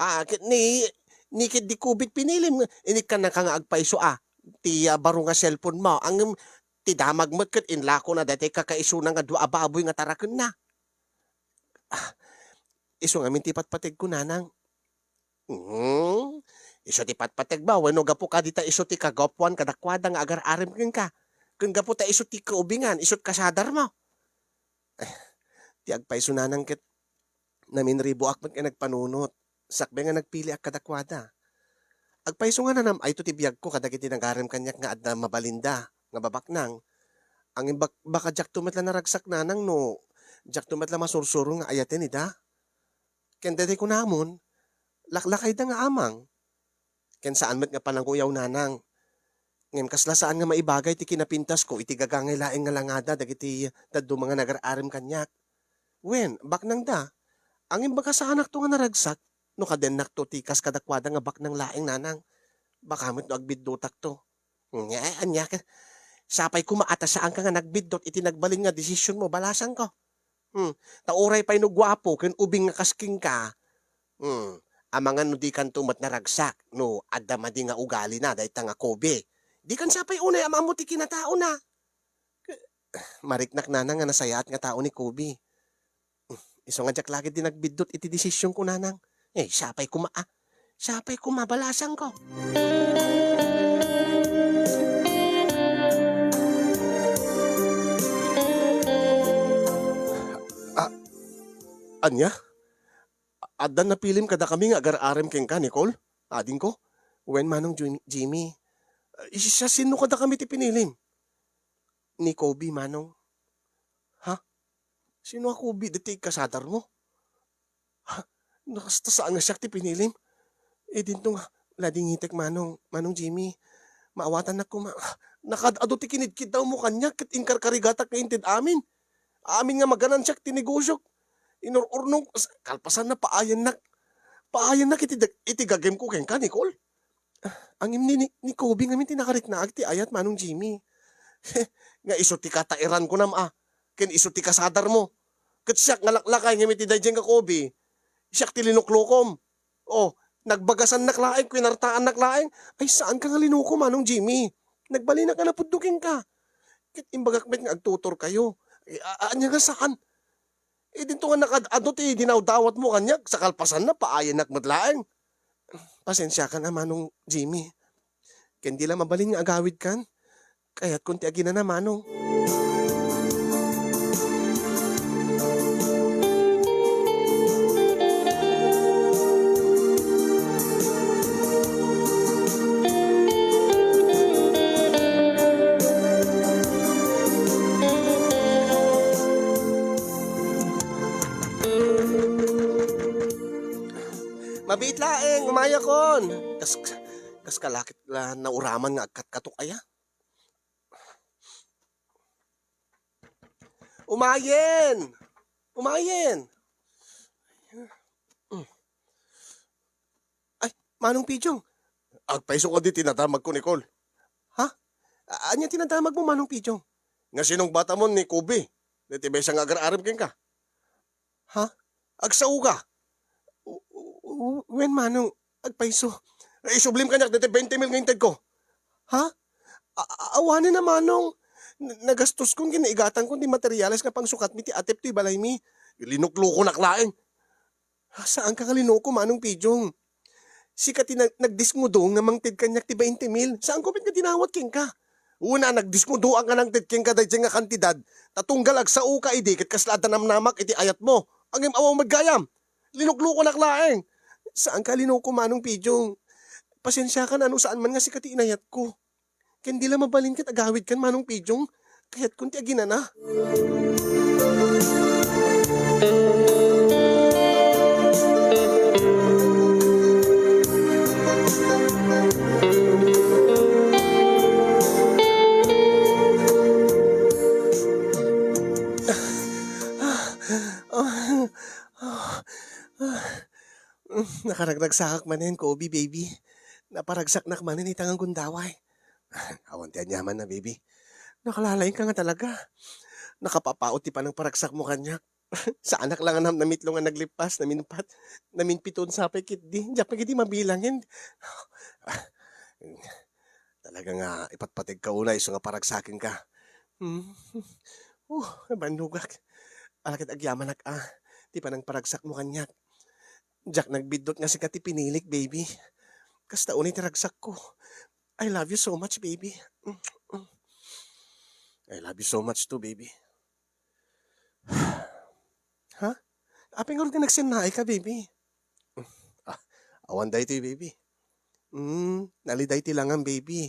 Ah, ket ni, ni ket di Kobe ti pinilim, inikkannaka nga agpayso a ti, ah, baro nga cellphone mo. Ngem ti damag met ket inlakona dayta kakaisuna nga dua a baboy nga tarakenna. Ah, isu ngamin ti patpategko, nanang. Hmm, isu ti patpategmo wenno gapu kadi ta isu ti kaguapuan kadakuada nga agar-arim kenka? Ken gapu ta isu ti kaubingan, isu ti kasadarmo? Eh, ti agpayso, nanang, ket naminribuak met nga nagpanunot. Sakbay nga nagpiliak kadakuada. Agpayso nga nanam-ayto ti biagko kadagiti nagarim kaniak nga adda mabalinda nga babaknang. Ngem bak-, baka diakto met la naragsak, nanang, no diakto met la masursuro nga ayaten ida. Ken daytoy kunamon, laklakayda nga amang. Ken saan met nga pananguyaw, nanang. Ngem kasla saan nga maibagay ti kinapintasko iti gagangay laeng nga langada dagiti dadduma nga nagar-arim kaniak. Wen, baknangda. Ngem baka saanakto nga naragsak no kadennakto ti kas kadakuada nga baknang laeng, nanang. Baka met no agbiddutakto. Nya, ania ket? Sapay koma a ta saanka nga nagbiddut iti nagbalin nga desisionmo, balasangko. Hmm, ta uray pay no guapo ken ubing nga kas kenka, hmm, amangan no dikanto met naragsak no adda madi nga ugalina dayta nga Kobe. Dikan sapay unay a maammo ti kinataona. Mariknak, nanang, nga nasayaat nga tao ni Kobe. Isu nga diak la ketdi nagbiddut iti desisionko, nanang. Eh, sapay koma a. Sapay koma, balasangko. Ah, ania? Addan napilim kadakami nga agar-arim kenka, Nicole? Adingko? Wen, Manong Jimmy, Jimmy. Ah, isi-, siasino kadakami ti pinilim? Ni Kobe, Manong. Ha? Sino a Kobe? Dayta kasadarmo? Ha? No kasta saan nga siak ti pinilim? Eh, dinto nga, ladingitek, Manong, Manong Jimmy. Maawatannak koma. Nakaad-adu ti kinidkiddawmo kaniak ket inkarkarigatak nga inted amin. Amin nga maganansiak ti negosiok. Inur-urnong, kalpasanna, paayannak. Paayannak iti dag-, iti gagimko kenka, Nicole. Ah, ngem ni, ni, ni Kobe ngamin ti nakariknaak ti ayat, Manong Jimmy. Nga isu ti katairan kunam a, ken isu ti kasadarmo. Ket siak nga laklakay ngem iti daydiay nga Kobe, siak ti linuklokom. Oh, nagbagasannak laeng, kuinartaannak laeng. Ay, saanka nga linuko, Manong Jimmy. Nagbalinak a napudno kenka. Ket imbagak met nga agtutorkayo. Ay, a-, ania nga saan? Eh, dinto nga nakaad-adu ti dinawdawatmo kaniak, sa kalpasanna, paayannak met laeng. Pasensiakan a, Manong Jimmy. Ken di la mabalin nga agawidkan. Kayatkon ti aginana, Manong. Wait laeng, umayakon. Kas, kas kalakit la nauraman nga agkatkatok aya. Umayen! Umayen! Ay, Manong Pijong. Agpayso ka di tinadamag ko, Nicole. Ha? A-, ania tinadamag mo, Manong Pijong? Nga sinong bata mo ni Kobe? Dati maysa nga agar-arem kenka. Ha? Agsao ka? U-, u-, wen, Manong, agpayso. Ay, isublim kaniak dati twenty mil nga inted ko. Ha? A-, a-, awanen na, Manong. N-, nagastoskon ken naigatangkon ti materials nga pangsukatmi ti atep toy balaymi. Linuklokonak laeng. Saanka nga linuko, Manong Pijong. Sika ti nag-, nagdisngudong nga mangted kaniak ti twenty mil. Saanko met nga dinawat kenka. Una, nagdisngudoak nga nangted kenka daydiay nga kantidad, ta tunggal agsaoka idi ket kasla adda namnamak iti ayatmo. Ngem awan met gayam. Linuklokonak laeng. Saanka linuko, Manong Pijong. Pasensiakan no saan man nga sika ti inayatko. Ken di la mabalin ket agawidkan, Manong Pijong. Kayatkon ti aginana. Nakaragragsakak manen, Kobe, baby. Naparagsaknak manen ita nga gundaway. Awan ti aniamanna, baby. Nakalalaingka nga talaga. Nakapapaot ti panangparagsakmo kaniak. Saanak la nga nam-, namitlong nga naglippas, naminpat, naminpito sapay ketdi. Diak pay ketdi mabilangen. Talaga nga ipatpategka unay isu nga paragsakenka. Hmm. Oh, nabannogak. Ala ket agyamanak a, ti panangparagsakmo kaniak. Diak nagbiddut nga sika ti pinilik, baby. Kasta unay ti ragsakko. I love you so much, baby. Mm, mm. I love you so much too, baby. Ha? Apay ngarud nga nagsennaayka, baby? Ah, awan daytoy, baby. Hmm, nalidaytoy langan, baby.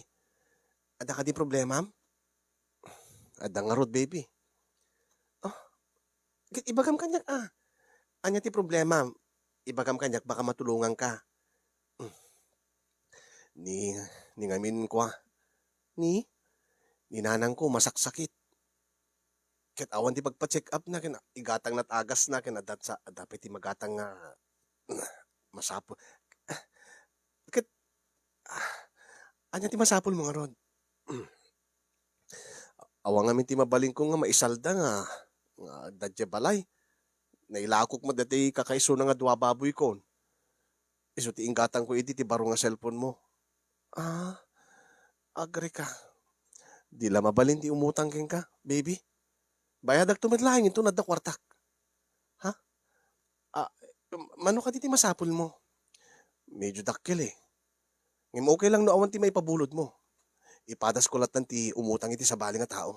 Adda kadi problemam? Adda ngarud, baby. Ah, ket ibagam kaniak, ah. Ania ti problemam? Ibagam kaniak, baka matulonganka. Hmm. Ni, ni ngamin kua. Ni? Ni nanangko masaksakit. Ket awan ti pagpa-check-up na, ken igatang na ti agasna, ken adda sa, adda pay ti magatang nga masapul. Ket, ah, ania ti masapulmo ngarud? Awan ngamin ti mabalinko nga maisalda nga, nga adda diay balay. Nailakok met daytoy kakaisuna nga dua baboykon. Isu ti inggatangko idi ti baro nga cellphone mo. Ah, agrika. Di la mabalin ti umutang kenka, baby. Bayadakto met laeng inton adda kuartak. Ha? Ah, mano kadi ti masapulmo? Medyo dakkel, eh. Ngem okay lang no awan ti maipabulodmo. Ipadasko lattan ti umutang iti sabali nga tao.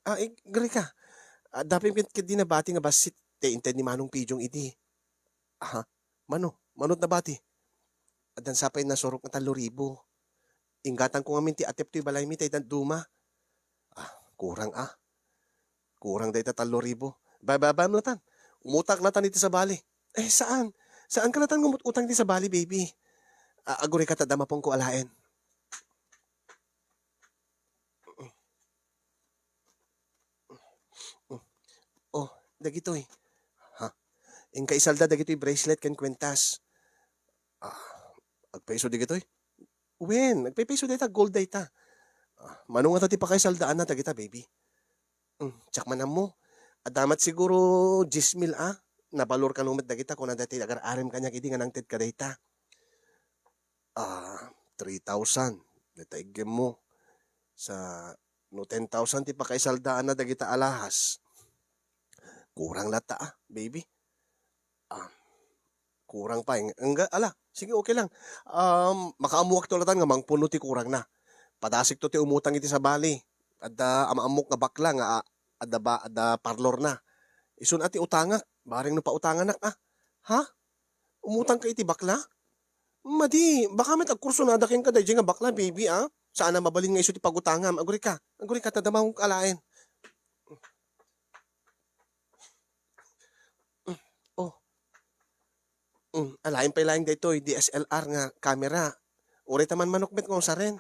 Ah, agrika. Adda pay met ketdi nabati nga bassit ti inted ni Manong Pijong idi. Aha. Mano? Mano ti nabati? Addan sapay nasurok nga tallo ribu. Inggatangko ngamin ti atep toy balaymi ta ita duma. Ah, kurang a. Kurang dayta tallo ribu. Bay-, bay-, bayam latan. Umutang latan iti sabali. Eh, saan? Saanka latan nga umut-, utang iti sabali, baby? Ah, agrika ta adda mapungko alaen. Oh, dagitoy. Ha? Inka isalda dagitoy bracelet ken kuentas. Ah, agpayso dagitoy? Wen, agpaypayso dayta, gold dayta. Ah, mano ngata ti pakaisaldaanna dagita, baby? Hmm, diak man ammo. Adda met siguro dies mil a. Nabalor kano met dagita, kuna dayta ti agar-arem kaniak idi nga nangted ka dayta. Ah, three thousand. Dayta iggemmo. Sa, no ten thousand ti pakaisaldaanna dagita alahas. Kurang latta, ah, baby. Ah, kurang pay. Engga, ala, sige, okay lang. Um, makaammuakto latan nga mangpunno ti kurangna. Padasikto ti umutang iti sabali. Adda am-ammok nga bakla nga, ah, adda ba, adda parlorna. Isun a ti utangak, bareng no pautanganak, ah. Ha? Umutangka iti bakla? Madi, baka met agkursunada kenka daydiay nga bakla, baby, ah. Saan a mabalin nga isu ti pagutangam. Agrika. Agrika, ta adda mapungko alaen. Oh. Mm, alaem pay laeng daytoy D S L R nga camera. Uray ta manmanok met nga usaren.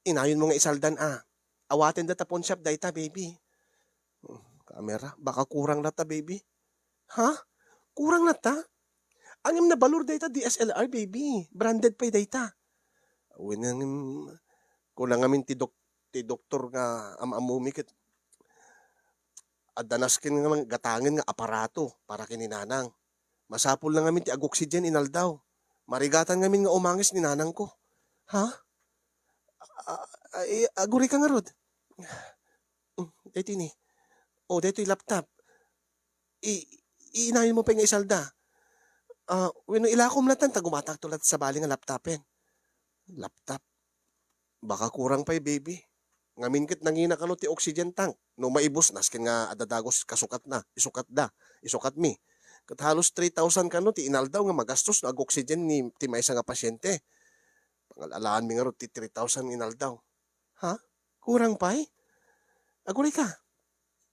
Inayonmo nga isaldan a. Awatenda ta pawnshop dayta, baby. Mm, camera, baka kurang latta, baby. Ha? Kurang latta? Ngem nabalor dayta D S L R, baby. Branded pay dayta. Wen, ngem, kuna ngamin ti dok-, ti doktor nga am-ammumi ket adda nasken nga gatangen nga aparato para ken ni nanang. Masapul na ngamin ti ag-oxygen inaldaw. Marigatan ngamin nga umangis ni nanangko. Ha? A-, a-, i-, agurayka ngarud. Mm, daytoy ni. O, daytoy laptop. I-, inayonmo pay nga isalda. Ah, wenno ilakom latta ta gumatakto latta sabali nga laptopen. Laptop. Baka kurang pay, baby. Ngamin ket nangina kano ti oxygen tank. No maibus, nasken nga adda dagus kasukatna, isukatda, isukatmi. Ket halos three thousand kano ti inaldaw nga magastos no ag-oxygen ni, ti maysa nga pasyente. Pangal-alaanmi ngarud ti three thousand inaldaw. Ha? Kurang pay? Agurayka.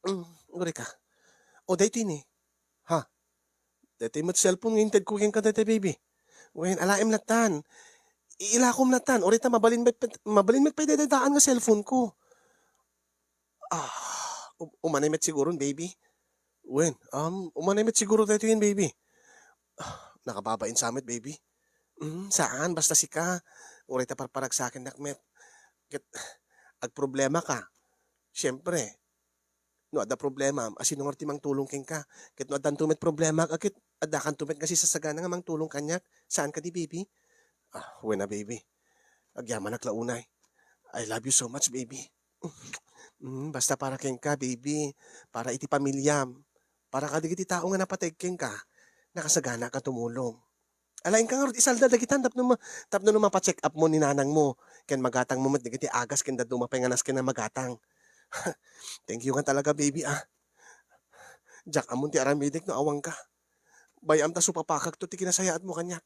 Mm, agurayka. O, daytoy ni. Ha? Daytoy met cellphone nga intedko kenka dayta, baby. Wen, alaem lattan. I-, ilakom lattan. Uray ta mabalin met, mabalin met pay dayta daan nga cellphoneko. Ah, um-, umanay met siguron, baby. Wen, um, umanay met siguro daytoyen, baby. Ah, nakababain sa met, baby. Mm, saan, basta sika. Uray ta parparagsakennak met. Ket agproblemaka. Siempre, no adda problemam, a sino ngarud ti mangtulong kenka? Ket no addanto met problema, a ket addakanto met nga sisasagana nga mangtulong kaniak. Saan kadi, baby? Ah, wen a, baby. Agyamanak la unay. I love you so much, baby. Mm, basta para kenka, baby. Para iti pamiliam. Para kadagiti tao nga napateg kenka, nakasagana ka tumulong. Ala, inka ngarud, isalda dagitan tapno ma-, tapno no mapa-check up mo ni nanangmo, ken magatangmo met dagiti agas ken dadduma pay nga nasken a magatang. Thank you nga talaga, baby, ah. Diak ammon ti aramidek no awanka. Bay-am ta supapakakto ti kinasayaatmo kaniak.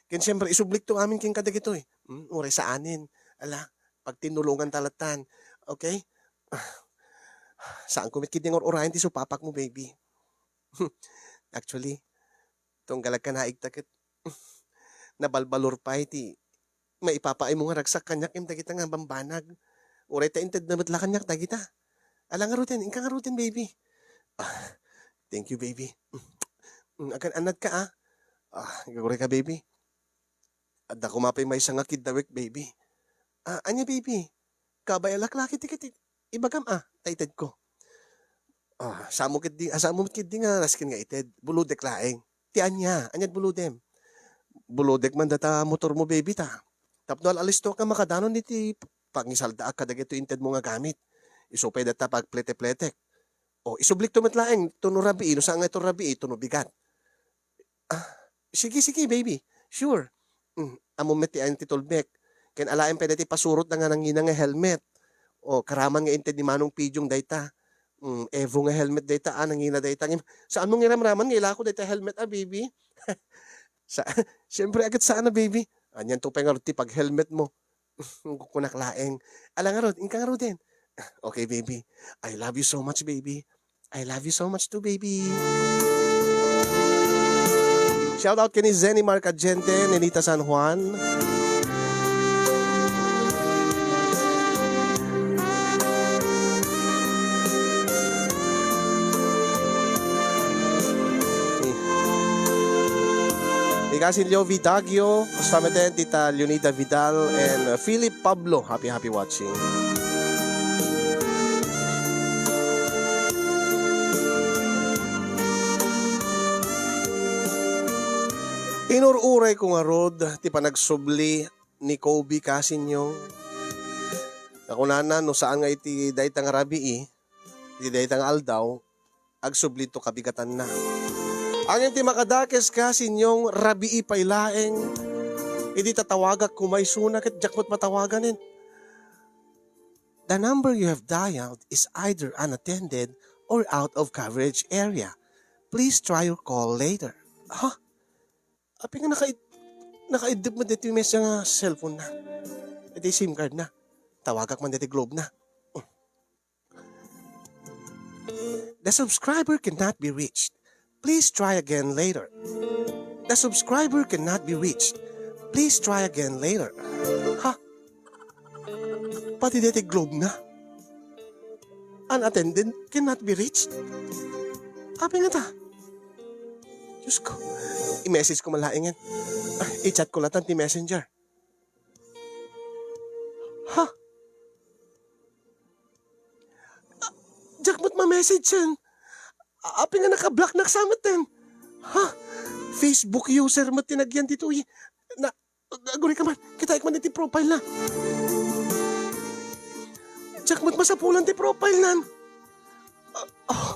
Ken siempre, isublikto amin kenka dagitoy. Hmm, uray saanen. Ala, pagtinnulongan ta lattan. Okay? Saanko met ketdi nga ur-urayen ti supapakmo, baby. Actually, tunggal agkanaigta ket nabalbalor pay ti maipapaaymo nga ragsak kaniak ken dagita nga bambanag. Uray ta intedna met la kaniak dagita. Ala ngaruden, inka ngaruden, baby. Ah, thank you, baby. Mm, agan-annadka, ah. Ah, agurayka, baby. Adda koma pay maysa nga kiddawek, baby. Ah, ania, baby? Kabay a laklaki ti ket ibagam, ah, ta itedko. Ah, saanmo ketdi, ah, saanmo ketdi nga nasken nga ited. Bulodek laeng. Ti ania? Ania't bulodem? Bulodek man data motormo, baby, ta. Tapno al-alisto ka makadanon iti pangisaldaak kadagitoy intedmo nga gamit. Isu pay data pagplete-pletek. O, isublikto met laeng, tuno rabii, no saan nga ito rabii, tuno bigat. Ah, sige, sige, baby. Sure. Mm, ammom met ti ayan ti tulmek. Ken alaem pay dayta pasurotda nga nangina nga helmet. O, karaman nga inted ni Manong Pidjong dayta. Mm, Evo nga helmet dayta, ah, nangina dayta. Ngem, saanmo nga iramraman nga ilako dayta helmet, ah, baby? Sa-, siyempre, agat saan na, baby. Anianto pay ngarud ti pag-helmetmo. Kukunak laeng. Ala ngarud, inka ngaruden. Okay, baby. I love you so much, baby. I love you so much too, baby. Shout out kini Zenny Marcadiente, Nenita San Juan. Ni Kasin Leo Vidagio, kasta met dita Leonida Vidal and Philip Pablo. Happy, happy watching. Inur-urayko ngarud ti panagsubli ni Kobe Casinyong. Nakunana, no saan nga iti dayta nga rabii, iti dayta nga aldaw, agsubli to kabigatanna. Ngem ti makadakes, Casinyong, rabii pay laeng. Idi tatawagak koma isuna ket diak met matawaganen. The number you have dialed is either unattended or out of coverage area. Please try your call later. Ha? Apay nga nakaid-, nakaiddep met daytoy maysa nga cellphone na. Iti SIM card na. Tawagak man daytoy Globe na. The subscriber cannot be reached. Please try again later. The subscriber cannot be reached. Please try again later. Ha? Pati deti Globe na. Unattended cannot be reached. Apay ngata? Diyos ko. I-message ko man laengen. Ah, i-chat ko latta ti messenger. Ha? Ah, diak met ma-message-en. A-, apay nga naka-block-nak sa metten? Ha? Facebook user met ti nagyan ditoy. Na, ag-, aguray ka man. Kitaek man iti profile na. Diak met masapulan ti profile nan. Ah, oh,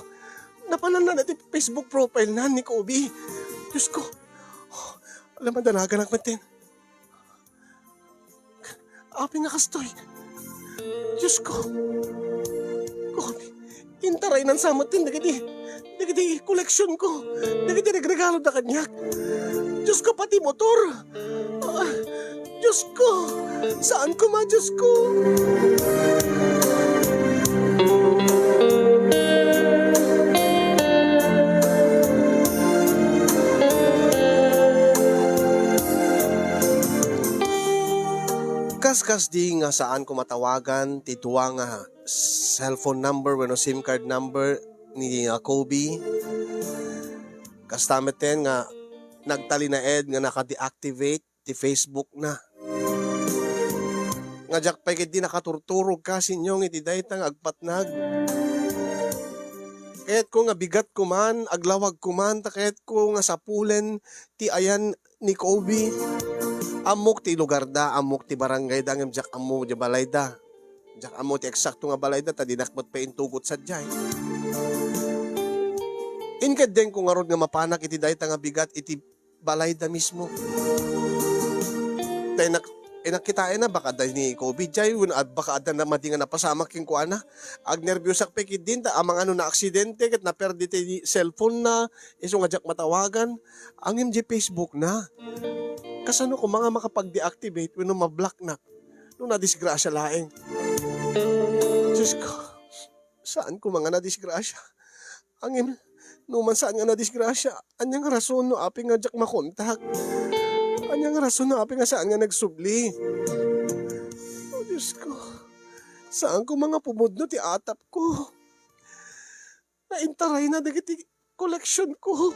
napanan na ti Facebook profile nan ni Kobe. Diyos ko. Oh, alam, madanaganak metten. Apay nga kastoy? Diyos ko. Kobe, intaraynan sa metten dagiti, dagiti koleksion ko. Dagiti nagregalo da kaniak. Diyos ko, pati motor. Ah, Diyos ko. Saan ko ma, Diyos ko? Kaskasdi nga saan ko matawagan ti dua nga cellphone number wenno SIM card number ni, ah, Kobe. Kasta metten nga nagtalinaed nga naka-deactivate ti Facebook na. Nga diak pay ketdi nakaturturog ka, Sinyong, iti dayta nga agpatnag. Kayatko nga bigat ko man, aglawag ko man, ta kayatko nga sapulen ti ayan ni Kobe. Ammok ti lugar da, ammok ti barangay da, ngem diak ammo di balay da. Diak ammo ti eksakto nga balay da, ta dinak met pay intugot sadiay. Inkeddengko ngarud nga mapanak iti dayta nga bigat iti balay da mismo. Ta inak-, inakitaenna, baka adda ni Kobe jay, wen ad-, baka adda na madi nga napasamak kenkuana. Agnerbiosak pay ketdin, ta amangan no naaksidente, ket naperdi ti cellphone na, isu nga diak matawagan. Ngem di Facebook na. Kasano koma nga makapag-deactivate wenno ma-block-nak no nadisgrasia laeng? Diyos ko, saan koma nga nadisgrasia? Ngem, no man saan nga nadisgrasia, ania nga rason no apay nga diak makontak? Ania nga rason no apay nga saan nga nagsubli? O Diyos ko, saan koma nga pumudno ti atap ko? Naintarayna dagiti koleksion ko.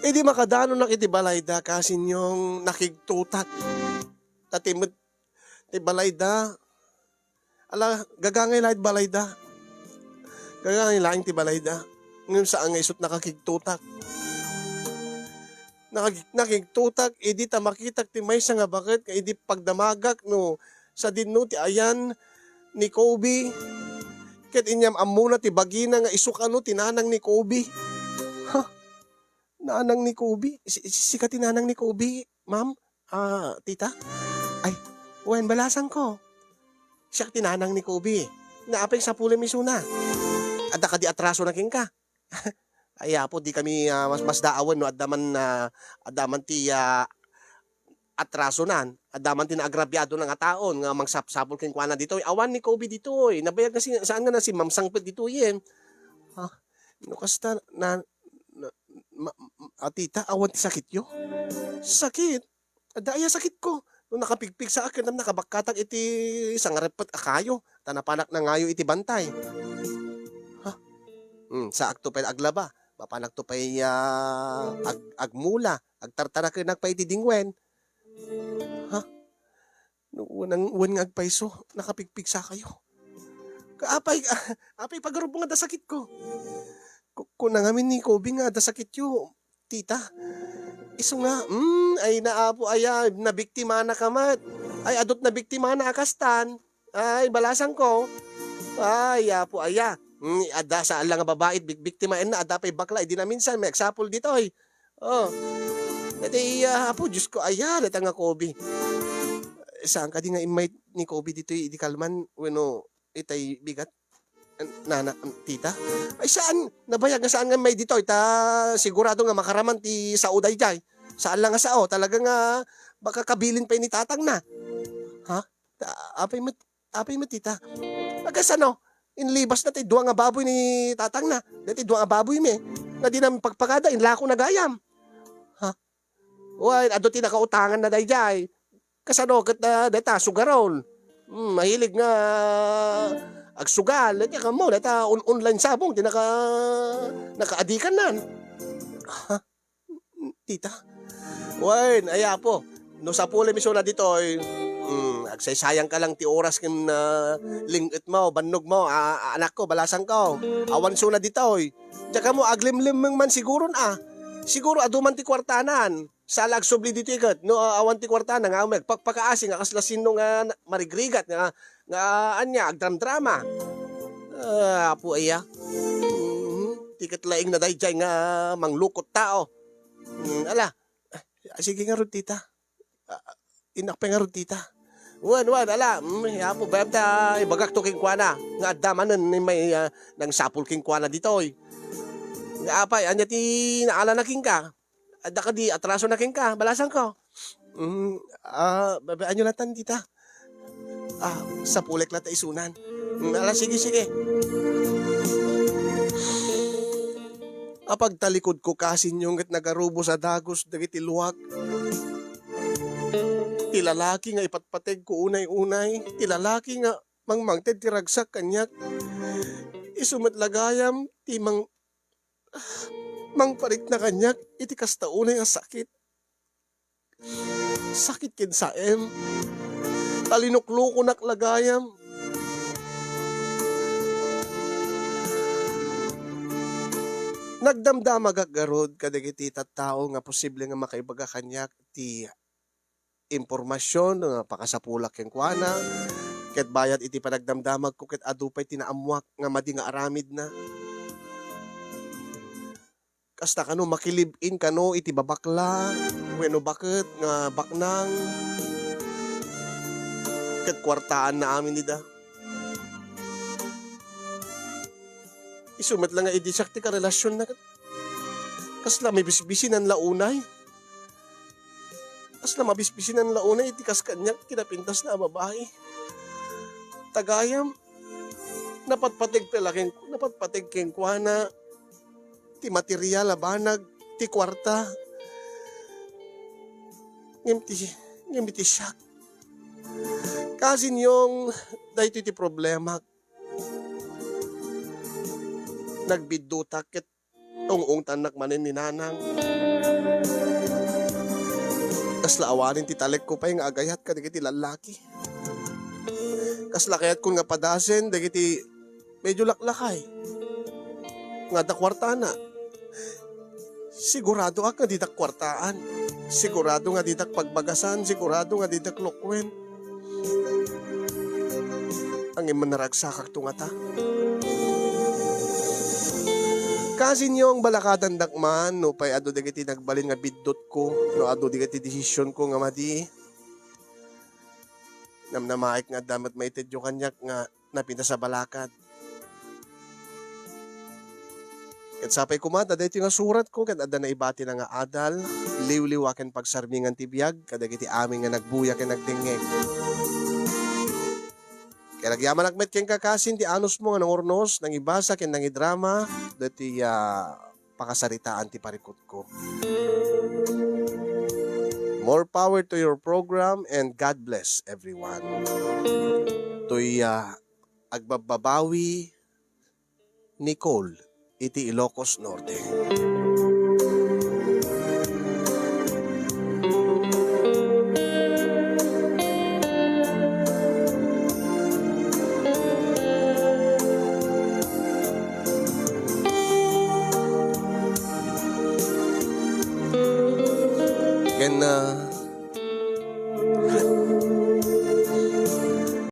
Idi makadanonak iti balay da, kasinyong nakigtutak. Ta ti met ti balay da, ala, gagangay laeng ti balay da. Gagangay laeng ti balay da. Ngem saan nga isut' nakakigtutak. Nakag-, nakigtutak idi ta makitak ti maysa nga baket nga idi pagdamagak no sadinno ti ayan ni Kobe. Ket inyam-ammona ti bagina nga isu kano ti nanang ni Kobe. Ha? Nanang ni Kobe? Si, si, sika ti nanang ni Kobe, ma'am? Ah, tita? Ay, wen, balasangko. Siak ti nanang ni Kobe. Naapay sapulem isuna? Adda kadi atraso na kenka? Ay, Apo, di kami, ah, mas, mas daawen no adda man, ah, adda man ti, ah, atrasonan, adda man ti naagrabiado na nga taon nga mangsapsapul kenkuana ditoy. Awan ni Kobe ditoy. Nabayag nga si, saan nga na si Ma'am Sangpet ditoy, eh. Ah, no kasta na, na, ma, ma, ah, tita, awan ti sakityo? Sakit? Adda aya sakitko? No nakapigpigsaak ken nakabakkatak iti sangareppet a kayo, ta napanak nangayo iti bantay. Ha? Hmm, saakto pay aglaba. Mapanakto pay, ah, ag-, agmula, agtartarakenak pay iti dingwen. Ha? No, wen, wen nga agpayso, nakapigpigsakayo. Ka-, apay, apay pagarup nga adda sakitko? Ku-, kuna ngamin ni Kobe nga adda sakityo, tita. Isu nga, mm, ay na, Apo, aya, nabiktimana ka met. Ay, adut nabiktimana a kastan. Ay, balasangko. Ay, Apo, aya. Mm, adda saan la nga babai, bik-, biktimaenna, adda pay bakla, idi naminsan, may agsapul ditoy. Oh. Dati, ah, Apo, Diyos ko, aya, data nga Kobe. Saan kadi nga immay ni Kobe ditoy, idi kalman, wenno itay bigat? Nana, tita? Ay, saan? Nabayag nga saan nga may ditoy, ta sigurado nga makaraman ti sao daydiay. Saan lang nga sao, talaga nga baka kabilin pay ni tatang na. Ha? Ta-, apay met, apay met, tita? Agkasano? Inlibasna ti dua nga baboy ni tatangna. Daytoy dua nga baboymi nga dina pagpakada, inlakona gayam. Ha? Wen, adu ti nakautanganna daydiay. Kasano ket, ah, dayta, sugarol. Hmm, mahilig nga agsugal. Dayta, kamo, dayta, on-, online sabong, ti naka-, nakaadikannan. Ha? Tita? Wen, ay, apo, no sapulem isuna ditoy, hmm, agsaysayangka lang ti oras ken, ah, ling-etmo, bannogmo, a-, a-, anakko, balasangko. Awan isuna ditoy. Diak ammo, aglimlimmeng man siguron, a. Siguro, adu man ti kuartanan. Sala agsubli ditoy ket, no, a-, awan ti kuartana, nga agpakpakaasi, nga kasla sino nga na-, marigrigat, nga nga ania, agdramdrama. Ah, apo aya. Mhm. Ti ket laeng na daydiay nga manglukot tao. Mm, ala. Ah, sige ngarud, tita. Ah, innak pay ngarud, tita. Wen, wen, ala. Mm, ya apo, bayam ta ibagakto kenkuana nga adda manen ni may, ah, nangsapul kenkuana ditoy. Nga apay, ania ti naalana kenka? Adda kadi atrasona kenka, balasangko? Mm, ah, babaanyo latan, tita. Ah, sapulek lata isunan. Mm, ala, sige, sige. Apagtalikudko, kasinyo, ket nagarubos a dagus dagiti luak. Ti lalaki nga ipatpategko unay-unay, ti lalaki nga mangmangted ti ragsak kaniak. Isu met la gayam ti mang-, mangparikna kaniak iti kasta unay a sakit. Sakit ken saem. Talinuklokonak la gayam. Nagdamdamagak garud kadagiti tattao nga posible nga makaibaga kaniak ti impormasion nga pakasapulak kenkuana, ket bayat iti panagdamdamagko ket adu pay ti naammoak nga madi nga aramidna. Kasta kano makilib-in kano iti babakla wenno baket nga baknang ket kuartaanna amin ida. Isu met la nga idi siak ti karelasionna ket kasla mabisbisinan la unay. Kasla mabisbisinan la unay iti kas kaniak kinapintasna a babai. Ta gayam, napatpateg pay la ken-, napatpateg kenkuana ti material a banag, ti kuarta. Ngem ti, ngem iti siak, kasinyo, daytoy ti problemak. Nagbiddutak ket ung-ungtannak manen ni nanang. Kasla awanen ti talekko pay nga agayat kadagiti lallaki. Kasla kayatkon nga padasen dagiti medyo laklakay nga adda kuartana. Siguradoak nga didak kuartaan. Sigurado nga didak pagbagasan. Sigurado nga didak lokuen. Ngem managsakakto ngata. Kasinyo, balakadandak man, no pay adu dagiti nagbalin nga biddutko, no adu dagiti desisionko nga madi. Namnamaek nga adda met maitedyo kaniak nga napintas a balakad. Ket sapay koma ta daytoy nga suratko ket adda naibatina nga adal, liwliwa ken pagsarmingan ti biag kadagiti amin nga nagbuya ken nagdengngeg. Ket agyamanak met kenka, kasin, ti anusmo nga nangurnos, nangibasa ken nangidrama daytoy, ah, pakasaritaan ti parikutko. More power to your program and God bless everyone. Toy, ah, Agbabbabawi, Nicole, iti Ilocos Norte. Ken, ah,